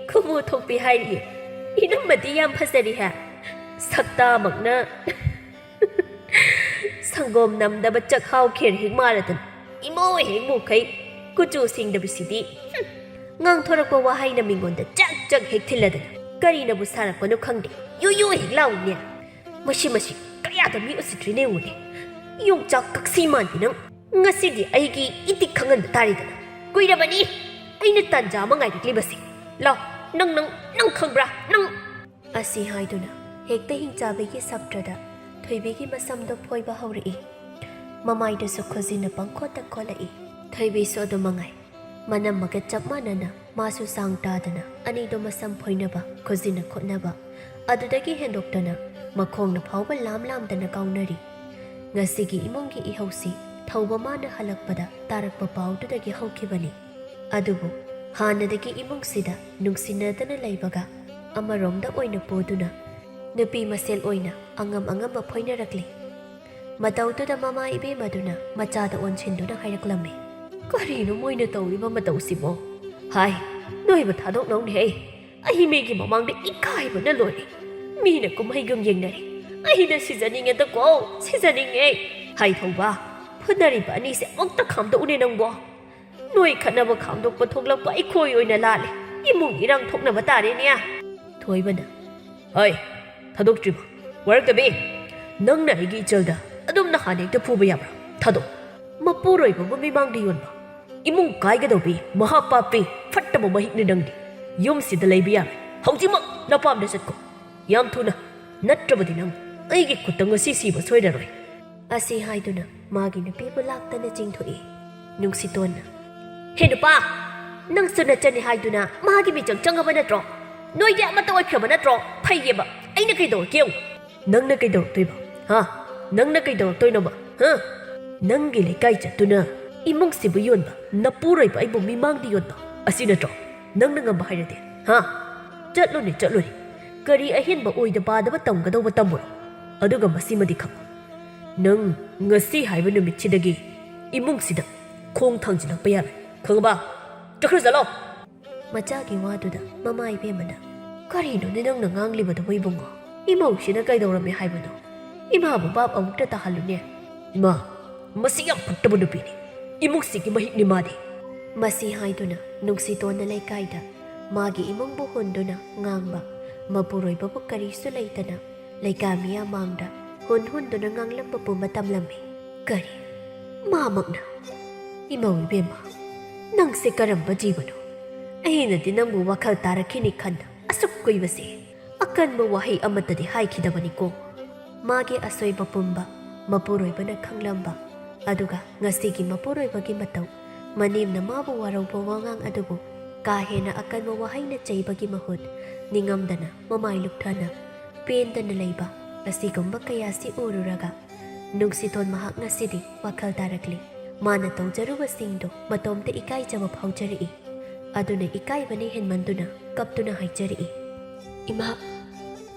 ꯈꯨꯃꯨ ꯊꯣꯛꯄꯤ ꯍꯥꯏꯔꯤꯌꯦ꯫ ꯏꯅꯝꯃꯗꯤ ꯌꯥꯝ ꯐꯖꯔꯤ ꯍꯦ꯫ ꯁꯛꯇꯥꯃꯛꯅ ꯁꯪꯒꯣꯝ ꯅꯝꯗꯕ ꯆꯥꯛꯍꯥꯎ ꯈꯦꯔ ꯍꯦꯛ ꯃꯥꯜꯂꯗꯅ ꯏꯃꯣ ꯍꯦꯛ ꯃꯨꯈꯩ ꯀꯨꯆꯨ ꯁꯦꯡꯗꯕꯁꯤꯗꯤ꯫ ꯍꯨꯝ, ꯉꯥꯡꯊꯣꯔꯛꯄ ꯋꯥꯍꯩꯅ ꯃꯤꯉꯣꯟꯗ ꯆꯛ ꯆꯛ ꯍꯦꯛ ꯊꯤꯜꯂꯗꯅ ꯀꯔꯤꯅꯕꯨ ꯁꯥꯔꯛꯄꯅꯣ ꯈꯪꯗꯦ, ꯌꯨ ꯌꯨ ꯍꯦꯛ ꯂꯥꯎꯏꯅꯦ꯫ ꯃꯁꯤ, ꯃꯁꯤ ꯀꯌꯥꯗ ꯃꯤ ꯎꯁꯤꯠꯇ꯭ꯔꯤꯅꯦ ꯌꯦꯡꯉꯨꯅꯦ꯫ ꯌꯣꯡꯆꯥꯛ ꯀꯛꯁꯤ ꯃꯥꯟꯕꯤ ꯅꯪ꯫ ꯉꯁꯤꯗꯤ ꯑꯩꯒꯤ ꯏꯇꯤꯛ ꯈꯪꯍꯟꯕ ꯇꯥꯔꯦꯗꯅ꯫ ꯀꯨꯏꯔꯕꯅꯤ ꯑꯩꯅ ꯇꯥꯟꯖꯥ ꯑꯃ ꯉꯥꯏꯔꯛꯂꯤꯕꯁꯦ꯫ ꯂꯥꯎ, ꯅꯪ, ꯅꯪ, ꯅꯪ ꯈꯪꯕ꯭ꯔꯥ? ꯅꯪ꯫ ꯑꯁꯤ ꯍꯥꯏꯗꯨꯅ ꯍꯦꯛꯇ ꯍꯤꯡꯆꯥꯕꯤꯒꯤ ꯁꯞꯇ꯭ꯔꯗ ꯊꯣꯏꯕꯤꯒꯤ ꯃꯁꯝꯗꯣ ꯐꯣꯏꯕ ꯍꯧꯔꯛꯏ꯫ ꯃꯃꯥꯏꯗꯁꯨ ꯈꯨꯖꯤꯟꯅ ꯄꯪꯈꯣꯠꯇ ꯈꯣꯠꯂꯛꯏ꯫ ꯊꯣꯏꯕꯤꯁꯨ ꯑꯗꯨ ꯃꯉꯥꯏ꯫ ꯃꯅꯝ ꯃꯒ ꯆꯞ ꯃꯥꯟꯅꯅ ꯃꯥꯁꯨ ꯆꯥꯡ ꯇꯥꯗꯅ ꯑꯅꯤꯗꯣ ꯃꯁꯝ ꯐꯣꯏꯅꯕ, ꯈꯨꯖꯤꯟꯅ ꯈꯣꯠꯅꯕ, ꯑꯗꯨꯗꯒꯤ ꯍꯦꯟꯗꯣꯛꯇꯅ ꯃꯈꯣꯡꯅ ꯐꯥꯎꯕ ꯂꯥꯝ ꯂꯥꯝꯗꯅ ꯀꯥꯎꯅꯔꯤ꯫ ꯉꯁꯤꯒꯤ ꯏꯃꯨꯡꯒꯤ ꯏꯍꯧꯁꯤ ꯊꯧꯕ ꯃꯥꯅ ꯍꯜꯂꯛꯄꯗ ꯇꯥꯔꯛꯄ ꯄꯥꯎꯗꯨꯗꯒꯤ ꯍꯧꯈꯤꯕꯅꯤ꯫ ꯑꯗꯨꯕꯨ ꯍꯥꯟꯅꯗꯒꯤ ꯏꯃꯨꯡꯁꯤꯗ ꯅꯨꯡꯁꯤꯅꯗꯅ ꯂꯩꯕꯒ ꯑꯃꯔꯣꯝꯗ ꯑꯣꯏꯅ ꯄꯨꯗꯨꯅ ꯅꯨꯄꯤ ꯃꯁꯦꯜ ꯑꯣꯏꯅ ꯑꯉꯝ ꯑꯉꯝꯕ ꯐꯣꯏꯅꯔꯛꯂꯤ꯫ ꯃꯇꯧꯗꯨꯗ ꯃꯃꯥ ꯏꯕꯦꯝꯃꯗꯨꯅ ꯃꯆꯥꯗ ꯑꯣꯟꯁꯤꯟꯗꯨꯅ ꯍꯥꯏꯔꯛꯂꯝꯃꯤ, "ꯀꯔꯤꯅꯣ ꯃꯣꯏꯅ ꯇꯧꯔꯤꯕ ꯃꯇꯧꯁꯤꯕꯣ? ꯍꯥꯏ, ꯅꯣꯏꯕꯨ ꯊꯥꯗꯣꯛꯅꯧꯅꯦꯍꯦ꯫ ꯑꯩ ꯃꯤꯒꯤ ꯃꯃꯥꯡꯗ ꯏꯀꯥꯏꯕꯅ ꯂꯣꯏꯔꯦ꯫ ꯃꯤꯅ ꯀꯨꯝꯍꯩꯒꯨꯝ ꯌꯦꯡꯅꯔꯦ꯫ ꯑꯩꯅ ꯁꯤꯖꯅꯤꯡꯉꯦꯗꯀꯣ, ꯁꯤꯖꯅꯤꯡꯉꯦ꯫ ꯍꯥꯏ ꯊꯧꯕ, ꯐꯨꯅꯔꯤꯕ ꯑꯅꯤꯁꯦ ꯑꯃꯨꯛꯇ ꯈꯥꯝꯗꯣꯛꯎꯅꯦ ꯅꯪꯕꯣ꯫ ꯅꯣꯏ ꯈꯠꯅꯕ ꯈꯥꯝꯗꯣꯛꯄ ꯊꯣꯛꯂꯛꯄ ꯑꯩꯈꯣꯏ ꯑꯣꯏꯅ ꯂꯥꯜꯂꯦ꯫ ꯏꯃꯨꯡ ꯏꯔꯥꯡ ꯊꯣꯛꯅꯕ ꯇꯥꯔꯦꯅꯦ꯫" ꯊꯣꯏꯕꯅ, "ꯍꯩ, ꯊꯥꯗꯣꯛꯇ꯭ꯔꯤꯕ? ꯋꯥꯔꯛꯇꯕꯤ, ꯅꯪꯅ ꯑꯩꯒꯤ ꯏꯆꯜꯗ ꯑꯗꯨꯝꯅ ꯍꯥꯟꯅ ꯍꯦꯛꯇ ꯐꯨꯕ ꯌꯥꯕ꯭ꯔꯥ? ꯊꯥꯗꯣꯛ꯫ ꯃꯄꯨꯔꯣꯏꯕꯕꯨ ꯃꯤꯃꯥꯡꯗ ꯌꯣꯟꯕ, ꯏꯃꯨꯡ ꯀꯥꯏꯒꯗꯧꯕꯤ, ꯃꯍꯥ ꯄꯥꯄꯤ, ꯐꯠꯇꯕ ꯃꯍꯤꯛꯅꯤ ꯅꯪꯗꯤ꯫ ꯌꯨꯝꯁꯤꯗ ꯂꯩꯕ ꯌꯥꯔꯣꯏ꯫ ꯍꯧꯖꯤꯛꯃꯛ ꯅꯄꯥꯝꯗ ꯆꯠꯈꯣ꯫ ꯌꯥꯝ ꯊꯨꯅ꯫ ꯅꯠꯇ꯭ꯔꯕꯗꯤ ꯅꯪ ꯑꯩꯒꯤ ꯈꯨꯠꯇ ꯉꯁꯤ ꯁꯤꯕ ꯁꯣꯏꯔꯔꯣꯏ꯫" ꯑꯁꯤ ꯍꯥꯏꯗꯨꯅ ꯃꯥꯒꯤ ꯅꯨꯄꯤꯕꯨ ꯂꯥꯛꯇꯅ ꯆꯤꯡꯊꯣꯛꯏ꯫ ꯅꯨꯡꯁꯤꯇꯣꯟꯅ, "ꯍꯦ ꯅꯨꯄꯥ, ꯅꯪꯁꯨ ꯅꯆꯟꯅꯤ ꯍꯥꯏꯗꯨꯅ ꯃꯥꯒꯤ ꯃꯤꯆꯪ ꯆꯪꯉꯕ ꯅꯠꯇ꯭ꯔꯣ? ꯅꯣꯏꯗꯤ ꯑꯃꯠꯇ ꯑꯣꯏꯈ꯭ꯔꯕ ꯅꯠꯇ꯭ꯔꯣ? ꯐꯩꯌꯦꯕ꯫ ꯑꯩꯅ ꯀꯩꯗꯧꯔꯛꯀꯦ ꯌꯦꯡꯉꯨ꯫" "ꯅꯪꯅ ꯀꯩꯗꯧꯔꯛꯇꯣꯏꯕ? ꯍꯥ? ꯅꯪꯅ ꯀꯩꯗꯧꯔꯛꯇꯣꯏꯅꯣꯕ? ꯍꯥ? ꯅꯪꯒꯤ ꯂꯩꯀꯥꯏ ꯆꯠꯇꯨꯅ ꯏꯃꯨꯡꯁꯤꯕꯨ ꯌꯣꯟꯕ, ꯅꯄꯨꯔꯣꯏꯕ ꯑꯩꯕꯨ ꯃꯤꯃꯥꯡꯗ ꯌꯣꯟꯕ, ꯑꯁꯤ ꯅꯠꯇ꯭ꯔꯣ ꯅꯪꯅ ꯉꯝꯕ ꯍꯥꯏꯔꯗꯤ? ꯍꯥ? ꯆꯠꯂꯨꯅꯦ, ꯆꯠꯂꯨꯅꯦ꯫ ꯀꯔꯤ ꯑꯍꯦꯟꯕ ꯑꯣꯏꯗ ꯄꯥꯗꯕ ꯇꯝꯒꯗꯧꯕ ꯇꯝꯃꯨꯔꯣ꯫ ꯑꯗꯨꯒ ꯃꯁꯤꯃꯗꯤ ꯈꯪꯉꯨ, ꯅꯪ ꯉꯁꯤ ꯍꯥꯏꯕ ꯅꯨꯃꯤꯠꯁꯤꯗꯒꯤ ꯏꯃꯨꯡꯁꯤꯗ ꯈꯣꯡ ꯊꯥꯡꯖꯤꯜꯂꯛꯄ ꯌꯥꯔꯣꯏ꯫ ꯈꯪꯉꯕ? ꯆꯠꯈ꯭ꯔ ꯆꯠꯂꯣ꯫" ꯃꯆꯥꯒꯤ ꯋꯥꯗꯨꯗ ꯃꯃꯥ ꯏꯕꯦꯝꯃꯅ, "ꯀꯔꯤꯅꯣꯅꯦ ꯅꯪꯅ ꯉꯥꯡꯂꯤꯕꯗꯨꯕꯨ ꯏꯕꯨꯡꯉꯣ? ꯏꯃꯧꯁꯤꯅ ꯀꯩꯗꯧꯔꯝꯃꯦ ꯍꯥꯏꯕꯅꯣ? ꯏꯃꯥꯕꯨ ꯚꯥꯞ ꯑꯃꯨꯛꯇ ꯇꯥꯍꯜꯂꯨꯅꯦ꯫" "ꯏꯃꯥ, ꯃꯁꯤ ꯌꯥꯝ ꯐꯠꯇꯕ ꯅꯨꯄꯤꯅꯤ꯫ ꯏꯃꯨꯡꯁꯤꯒꯤ ꯃꯍꯤꯛꯅꯤ ꯃꯥꯗꯤ꯫" ꯃꯁꯤ ꯍꯥꯏꯗꯨꯅ ꯅꯨꯡꯁꯤꯇꯣꯟꯅ ꯂꯩꯀꯥꯏꯗ ꯃꯥꯒꯤ ꯏꯃꯨꯡꯕꯨ ꯍꯨꯟꯗꯨꯅ ꯉꯥꯡꯕ, ꯃꯄꯨꯔꯣꯏꯕꯕꯨ ꯀꯔꯤꯁꯨ ꯂꯩꯇꯅ ꯂꯩꯀꯥꯏ ꯃꯤꯌꯥꯝ ꯃꯥꯡꯗ ꯍꯨꯟ ꯍꯨꯟꯗꯨꯅ ꯉꯥꯡꯂꯝꯕ ꯄꯨꯝꯕ ꯇꯝꯂꯝꯃꯤ꯫ ꯀꯔꯤ? ꯃꯥꯃꯛꯅ? ꯏꯃꯧ ꯏꯕꯦꯝꯃ, ꯅꯪꯁꯦ ꯀꯔꯝꯕ ꯖꯤꯕꯅꯣ? ꯑꯩꯅꯗꯤ ꯅꯪꯕꯨ ꯋꯥꯈꯜ ꯇꯥꯔꯛꯈꯤꯅꯤ ꯈꯟꯅ ꯑꯁꯨꯛ ꯀꯨꯏꯕꯁꯦ ꯑꯀꯟꯕ ꯋꯥꯍꯩ ꯑꯃꯠꯇꯗꯤ ꯍꯥꯏꯈꯤꯗꯕꯅꯤꯀꯣ꯫ ꯃꯥꯒꯤ ꯑꯁꯣꯏꯕ ꯄꯨꯝꯕ ꯃꯄꯨꯔꯣꯏꯕꯅ ꯈꯪꯂꯝꯕ, ꯑꯗꯨꯒ ꯉꯁꯤꯒꯤ ꯃꯄꯨꯔꯣꯏꯕꯒꯤ ꯃꯇꯧ, ꯃꯅꯦꯝꯅ ꯃꯥꯕꯨ ꯋꯥꯔꯧꯕ ꯋꯥꯉꯥꯡ ꯑꯗꯨꯕꯨ ꯀꯥ ꯍꯦꯟꯅ ꯑꯀꯟꯕ ꯋꯥꯍꯩꯅ ꯆꯩꯕꯒꯤ ꯃꯍꯨꯠ, ꯅꯤꯡꯉꯝꯗꯅ ꯃꯃꯥꯏ ꯂꯨꯞꯊꯅ ꯄꯦꯟꯗꯅ ꯂꯩꯕ ꯑꯁꯤꯒꯨꯝꯕ ꯀꯌꯥꯁꯤ ꯎꯔꯨꯔꯒ, ꯅꯨꯡꯁꯤꯊꯣꯟ ꯃꯍꯥꯛ ꯉꯁꯤꯗꯤ ꯋꯥꯈꯜ ꯇꯥꯔꯛꯂꯤ꯫ ꯃꯥꯅ ꯇꯧꯖꯔꯨꯕꯁꯤꯡꯗꯣ ꯃꯇꯣꯝꯇ ꯏꯀꯥꯏꯖꯕ ꯐꯥꯎꯖꯔꯛꯏ꯫ ꯑꯗꯨꯅ ꯏꯀꯥꯏꯕꯅ ꯍꯦꯟꯃꯟꯗꯨꯅ ꯀꯞꯇꯨꯅ ꯍꯥꯏꯖꯔꯛꯏ, "ꯏꯃꯥ,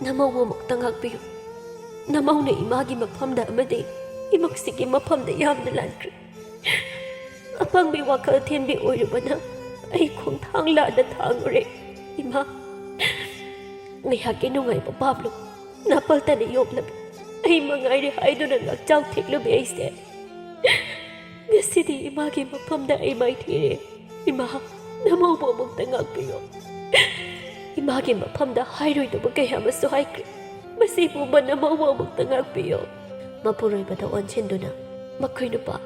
ꯅꯃꯧꯕꯨ ꯑꯃꯨꯛꯇ ꯉꯥꯛꯄꯤꯌꯨ꯫ ꯅꯃꯧꯅ ꯏꯃꯥꯒꯤ ꯃꯐꯝꯗ ꯑꯃꯗꯤ ꯏꯃꯨꯡꯁꯤꯒꯤ ꯃꯐꯝꯗ ꯌꯥꯝꯅ ꯂꯥꯟꯈ꯭ꯔꯦ꯫ ꯑꯄꯪꯕꯤ ꯋꯥꯈꯜ ꯊꯦꯟꯕꯤ ꯑꯣꯏꯔꯨꯕꯅ ꯑꯩ ꯈꯣꯡꯊꯥꯡ ꯂꯥꯟꯅ ꯊꯥꯡꯉꯨꯔꯦ꯫ ꯏꯃꯥ, ꯉꯥꯏꯍꯥꯛꯀꯤ ꯅꯨꯡꯉꯥꯏꯕ ꯄꯥꯝꯂꯨ꯫ ꯅꯥꯄꯜꯇꯅ ꯌꯣꯛꯂꯕꯤ ꯑꯩ ꯃꯉꯥꯏꯔꯦ ꯍꯥꯏꯗꯨꯅ ꯉꯥꯛꯆꯥꯎ ꯊꯦꯛꯂꯨꯕꯤ ꯑꯩꯁꯦ꯫ ꯉꯁꯤꯗꯤ ꯏꯃꯥꯒꯤ ꯃꯐꯝꯗ ꯑꯩ ꯃꯥꯏꯊꯤꯔꯦ꯫ ꯏꯃꯥ, ꯅꯃꯧꯕꯨ ꯑꯃꯨꯛꯇ ꯉꯥꯛꯄꯤꯌꯨ꯫ ꯏꯃꯥꯒꯤ ꯃꯐꯝꯗ ꯍꯥꯏꯔꯣꯏꯗꯕ ꯀꯌꯥ ꯑꯃꯁꯨ ꯍꯥꯏꯈ꯭ꯔꯦ꯫ ꯃꯁꯤ ꯄꯨꯝꯕ ꯅꯃꯧꯕꯨ ꯑꯃꯨꯛꯇ ꯉꯥꯛꯄꯤꯌꯨ꯫" ꯃꯄꯨꯔꯣꯏꯕꯗ ꯑꯣꯟꯁꯤꯟꯗꯨꯅ, "ꯃꯈꯣꯏ ꯅꯨꯄꯥ,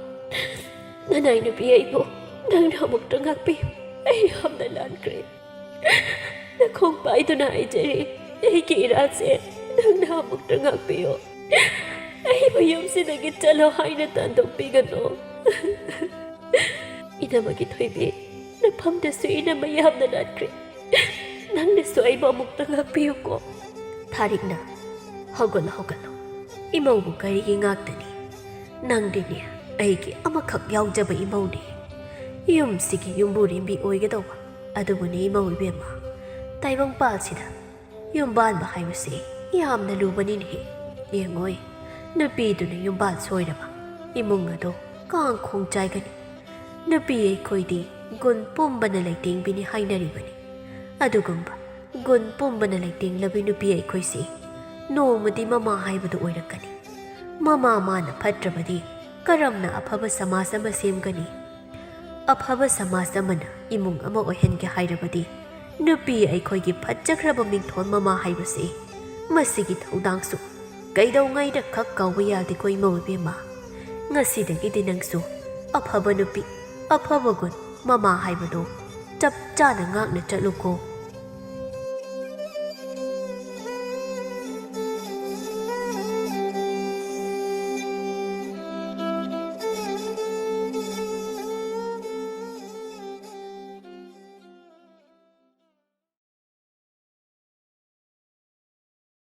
ꯅꯅꯥꯏ ꯅꯨꯄꯤ ꯑꯩꯕꯨ ꯅꯪꯅ ꯑꯃꯨꯛꯇ ꯉꯥꯛꯄꯤꯌꯨ꯫ ꯑꯩ ꯌꯥꯝꯅ ꯂꯥꯟꯈ꯭ꯔꯦ꯫ ꯅꯈꯣꯡ ꯄꯥꯏꯗꯨꯅ ꯍꯥꯏꯖꯔꯤ, ꯑꯩꯒꯤ ꯏꯔꯥꯜꯁꯦ ꯅꯪꯅ ꯑꯃꯨꯛꯇ ꯉꯥꯛꯄꯤꯌꯨ꯫ ꯑꯩꯕꯨ ꯌꯨꯝꯁꯤꯗꯒꯤ ꯆꯠꯂꯣ ꯍꯥꯏꯅ ꯇꯥꯟꯊꯣꯛꯄꯤꯒꯅꯨ꯫" "ꯏꯅꯝꯃꯒꯤ ꯊꯣꯏꯕꯤ, ꯅꯐꯝꯗꯁꯨ ꯏꯅꯝꯃ ꯌꯥꯝꯅ ꯂꯥꯟꯈ꯭ꯔꯦ꯫ ꯅꯪꯅꯁꯨ ꯑꯩꯕꯨ ꯑꯃꯨꯛꯇ ꯉꯥꯛꯄꯤꯌꯨꯀꯣ꯫" ꯊꯥꯔꯤꯛꯅ, "ꯍꯧꯒꯠꯂꯣ, ꯍꯧꯒꯠꯂꯣ꯫ ꯏꯃꯧꯕꯨ ꯀꯔꯤꯒꯤ ꯉꯥꯛꯇꯅꯤ? ꯅꯪꯗꯤꯅꯦ ꯑꯩꯒꯤ ꯑꯃꯈꯛ ꯌꯥꯎꯖꯕ ꯏꯃꯧꯅꯤ꯫ ꯌꯨꯝꯁꯤꯒꯤ ꯌꯨꯝꯕꯨꯔꯦꯝꯕꯤ ꯑꯣꯏꯒꯗꯧꯕ ꯑꯗꯨꯕꯨꯅꯤ ꯏꯃꯧ ꯏꯕꯦꯝꯃ꯫ ꯇꯥꯏꯕꯪꯄꯥꯜꯁꯤꯗ ꯌꯨꯝꯕꯥꯟꯕ ꯍꯥꯏꯕꯁꯤ ꯌꯥꯝꯅ ꯂꯨꯕꯅꯤꯅꯦꯍꯦ꯫ ꯌꯦꯡꯉꯣꯏ, ꯅꯨꯄꯤꯗꯨꯅ ꯌꯨꯝꯕꯥꯟ ꯁꯣꯏꯔꯕ ꯏꯃꯨꯡ ꯑꯗꯨ ꯀꯥꯡ ꯈꯣꯡ ꯆꯥꯏꯒꯅꯤ꯫ ꯅꯨꯄꯤ ꯑꯩꯈꯣꯏꯗꯤ ꯒꯨꯟ ꯄꯨꯝꯕꯅ ꯂꯩꯇꯦꯡꯕꯤꯅꯤ ꯍꯥꯏꯅꯔꯤꯕꯅꯤ꯫ ꯑꯗꯨꯒꯨꯝꯕ ꯒꯨꯟ ꯄꯨꯝꯕꯅ ꯂꯩꯇꯦꯡꯂꯕꯤ ꯅꯨꯄꯤ ꯑꯩꯈꯣꯏꯁꯤ ꯅꯣꯡꯃꯗꯤ ꯃꯃꯥ ꯍꯥꯏꯕꯗꯨ ꯑꯣꯏꯔꯛꯀꯅꯤ꯫ ꯃꯃꯥ ꯃꯥꯅ ꯐꯠꯇ꯭ꯔꯕꯗꯤ ꯀꯔꯝꯅ ꯑꯐꯕ ꯁꯃꯥꯖ ꯑꯃ ꯁꯦꯝꯒꯅꯤ? ꯑꯐꯕ ꯁꯃꯥꯖ ꯑꯃꯅ ꯏꯃꯨꯡ ꯑꯃ ꯑꯣꯏꯍꯟꯒꯦ ꯍꯥꯏꯔꯕꯗꯤ ꯅꯨꯄꯤ ꯑꯩꯈꯣꯏꯒꯤ ꯐꯠꯖꯈ꯭ꯔꯕ ꯃꯤꯡꯊꯣꯟ ꯃꯃꯥ ꯍꯥꯏꯕꯁꯤ, ꯃꯁꯤꯒꯤ ꯊꯧꯗꯥꯡꯁꯨ ꯀꯩꯗꯧꯉꯩꯗ ꯈꯛ ꯀꯥꯎꯕ ꯌꯥꯗꯦꯀꯣ ꯏꯃꯧ ꯏꯕꯦꯝꯃ꯫ ꯉꯁꯤꯗꯒꯤꯗꯤ ꯅꯪꯁꯨ ꯑꯐꯕ ꯅꯨꯄꯤ, ꯑꯐꯕ ꯒꯨꯟ ꯃꯃꯥ ꯍꯥꯏꯕꯗꯣ ꯆꯞ ꯆꯥꯅ ꯉꯥꯛꯅ ꯆꯠꯂꯨꯀꯣ꯫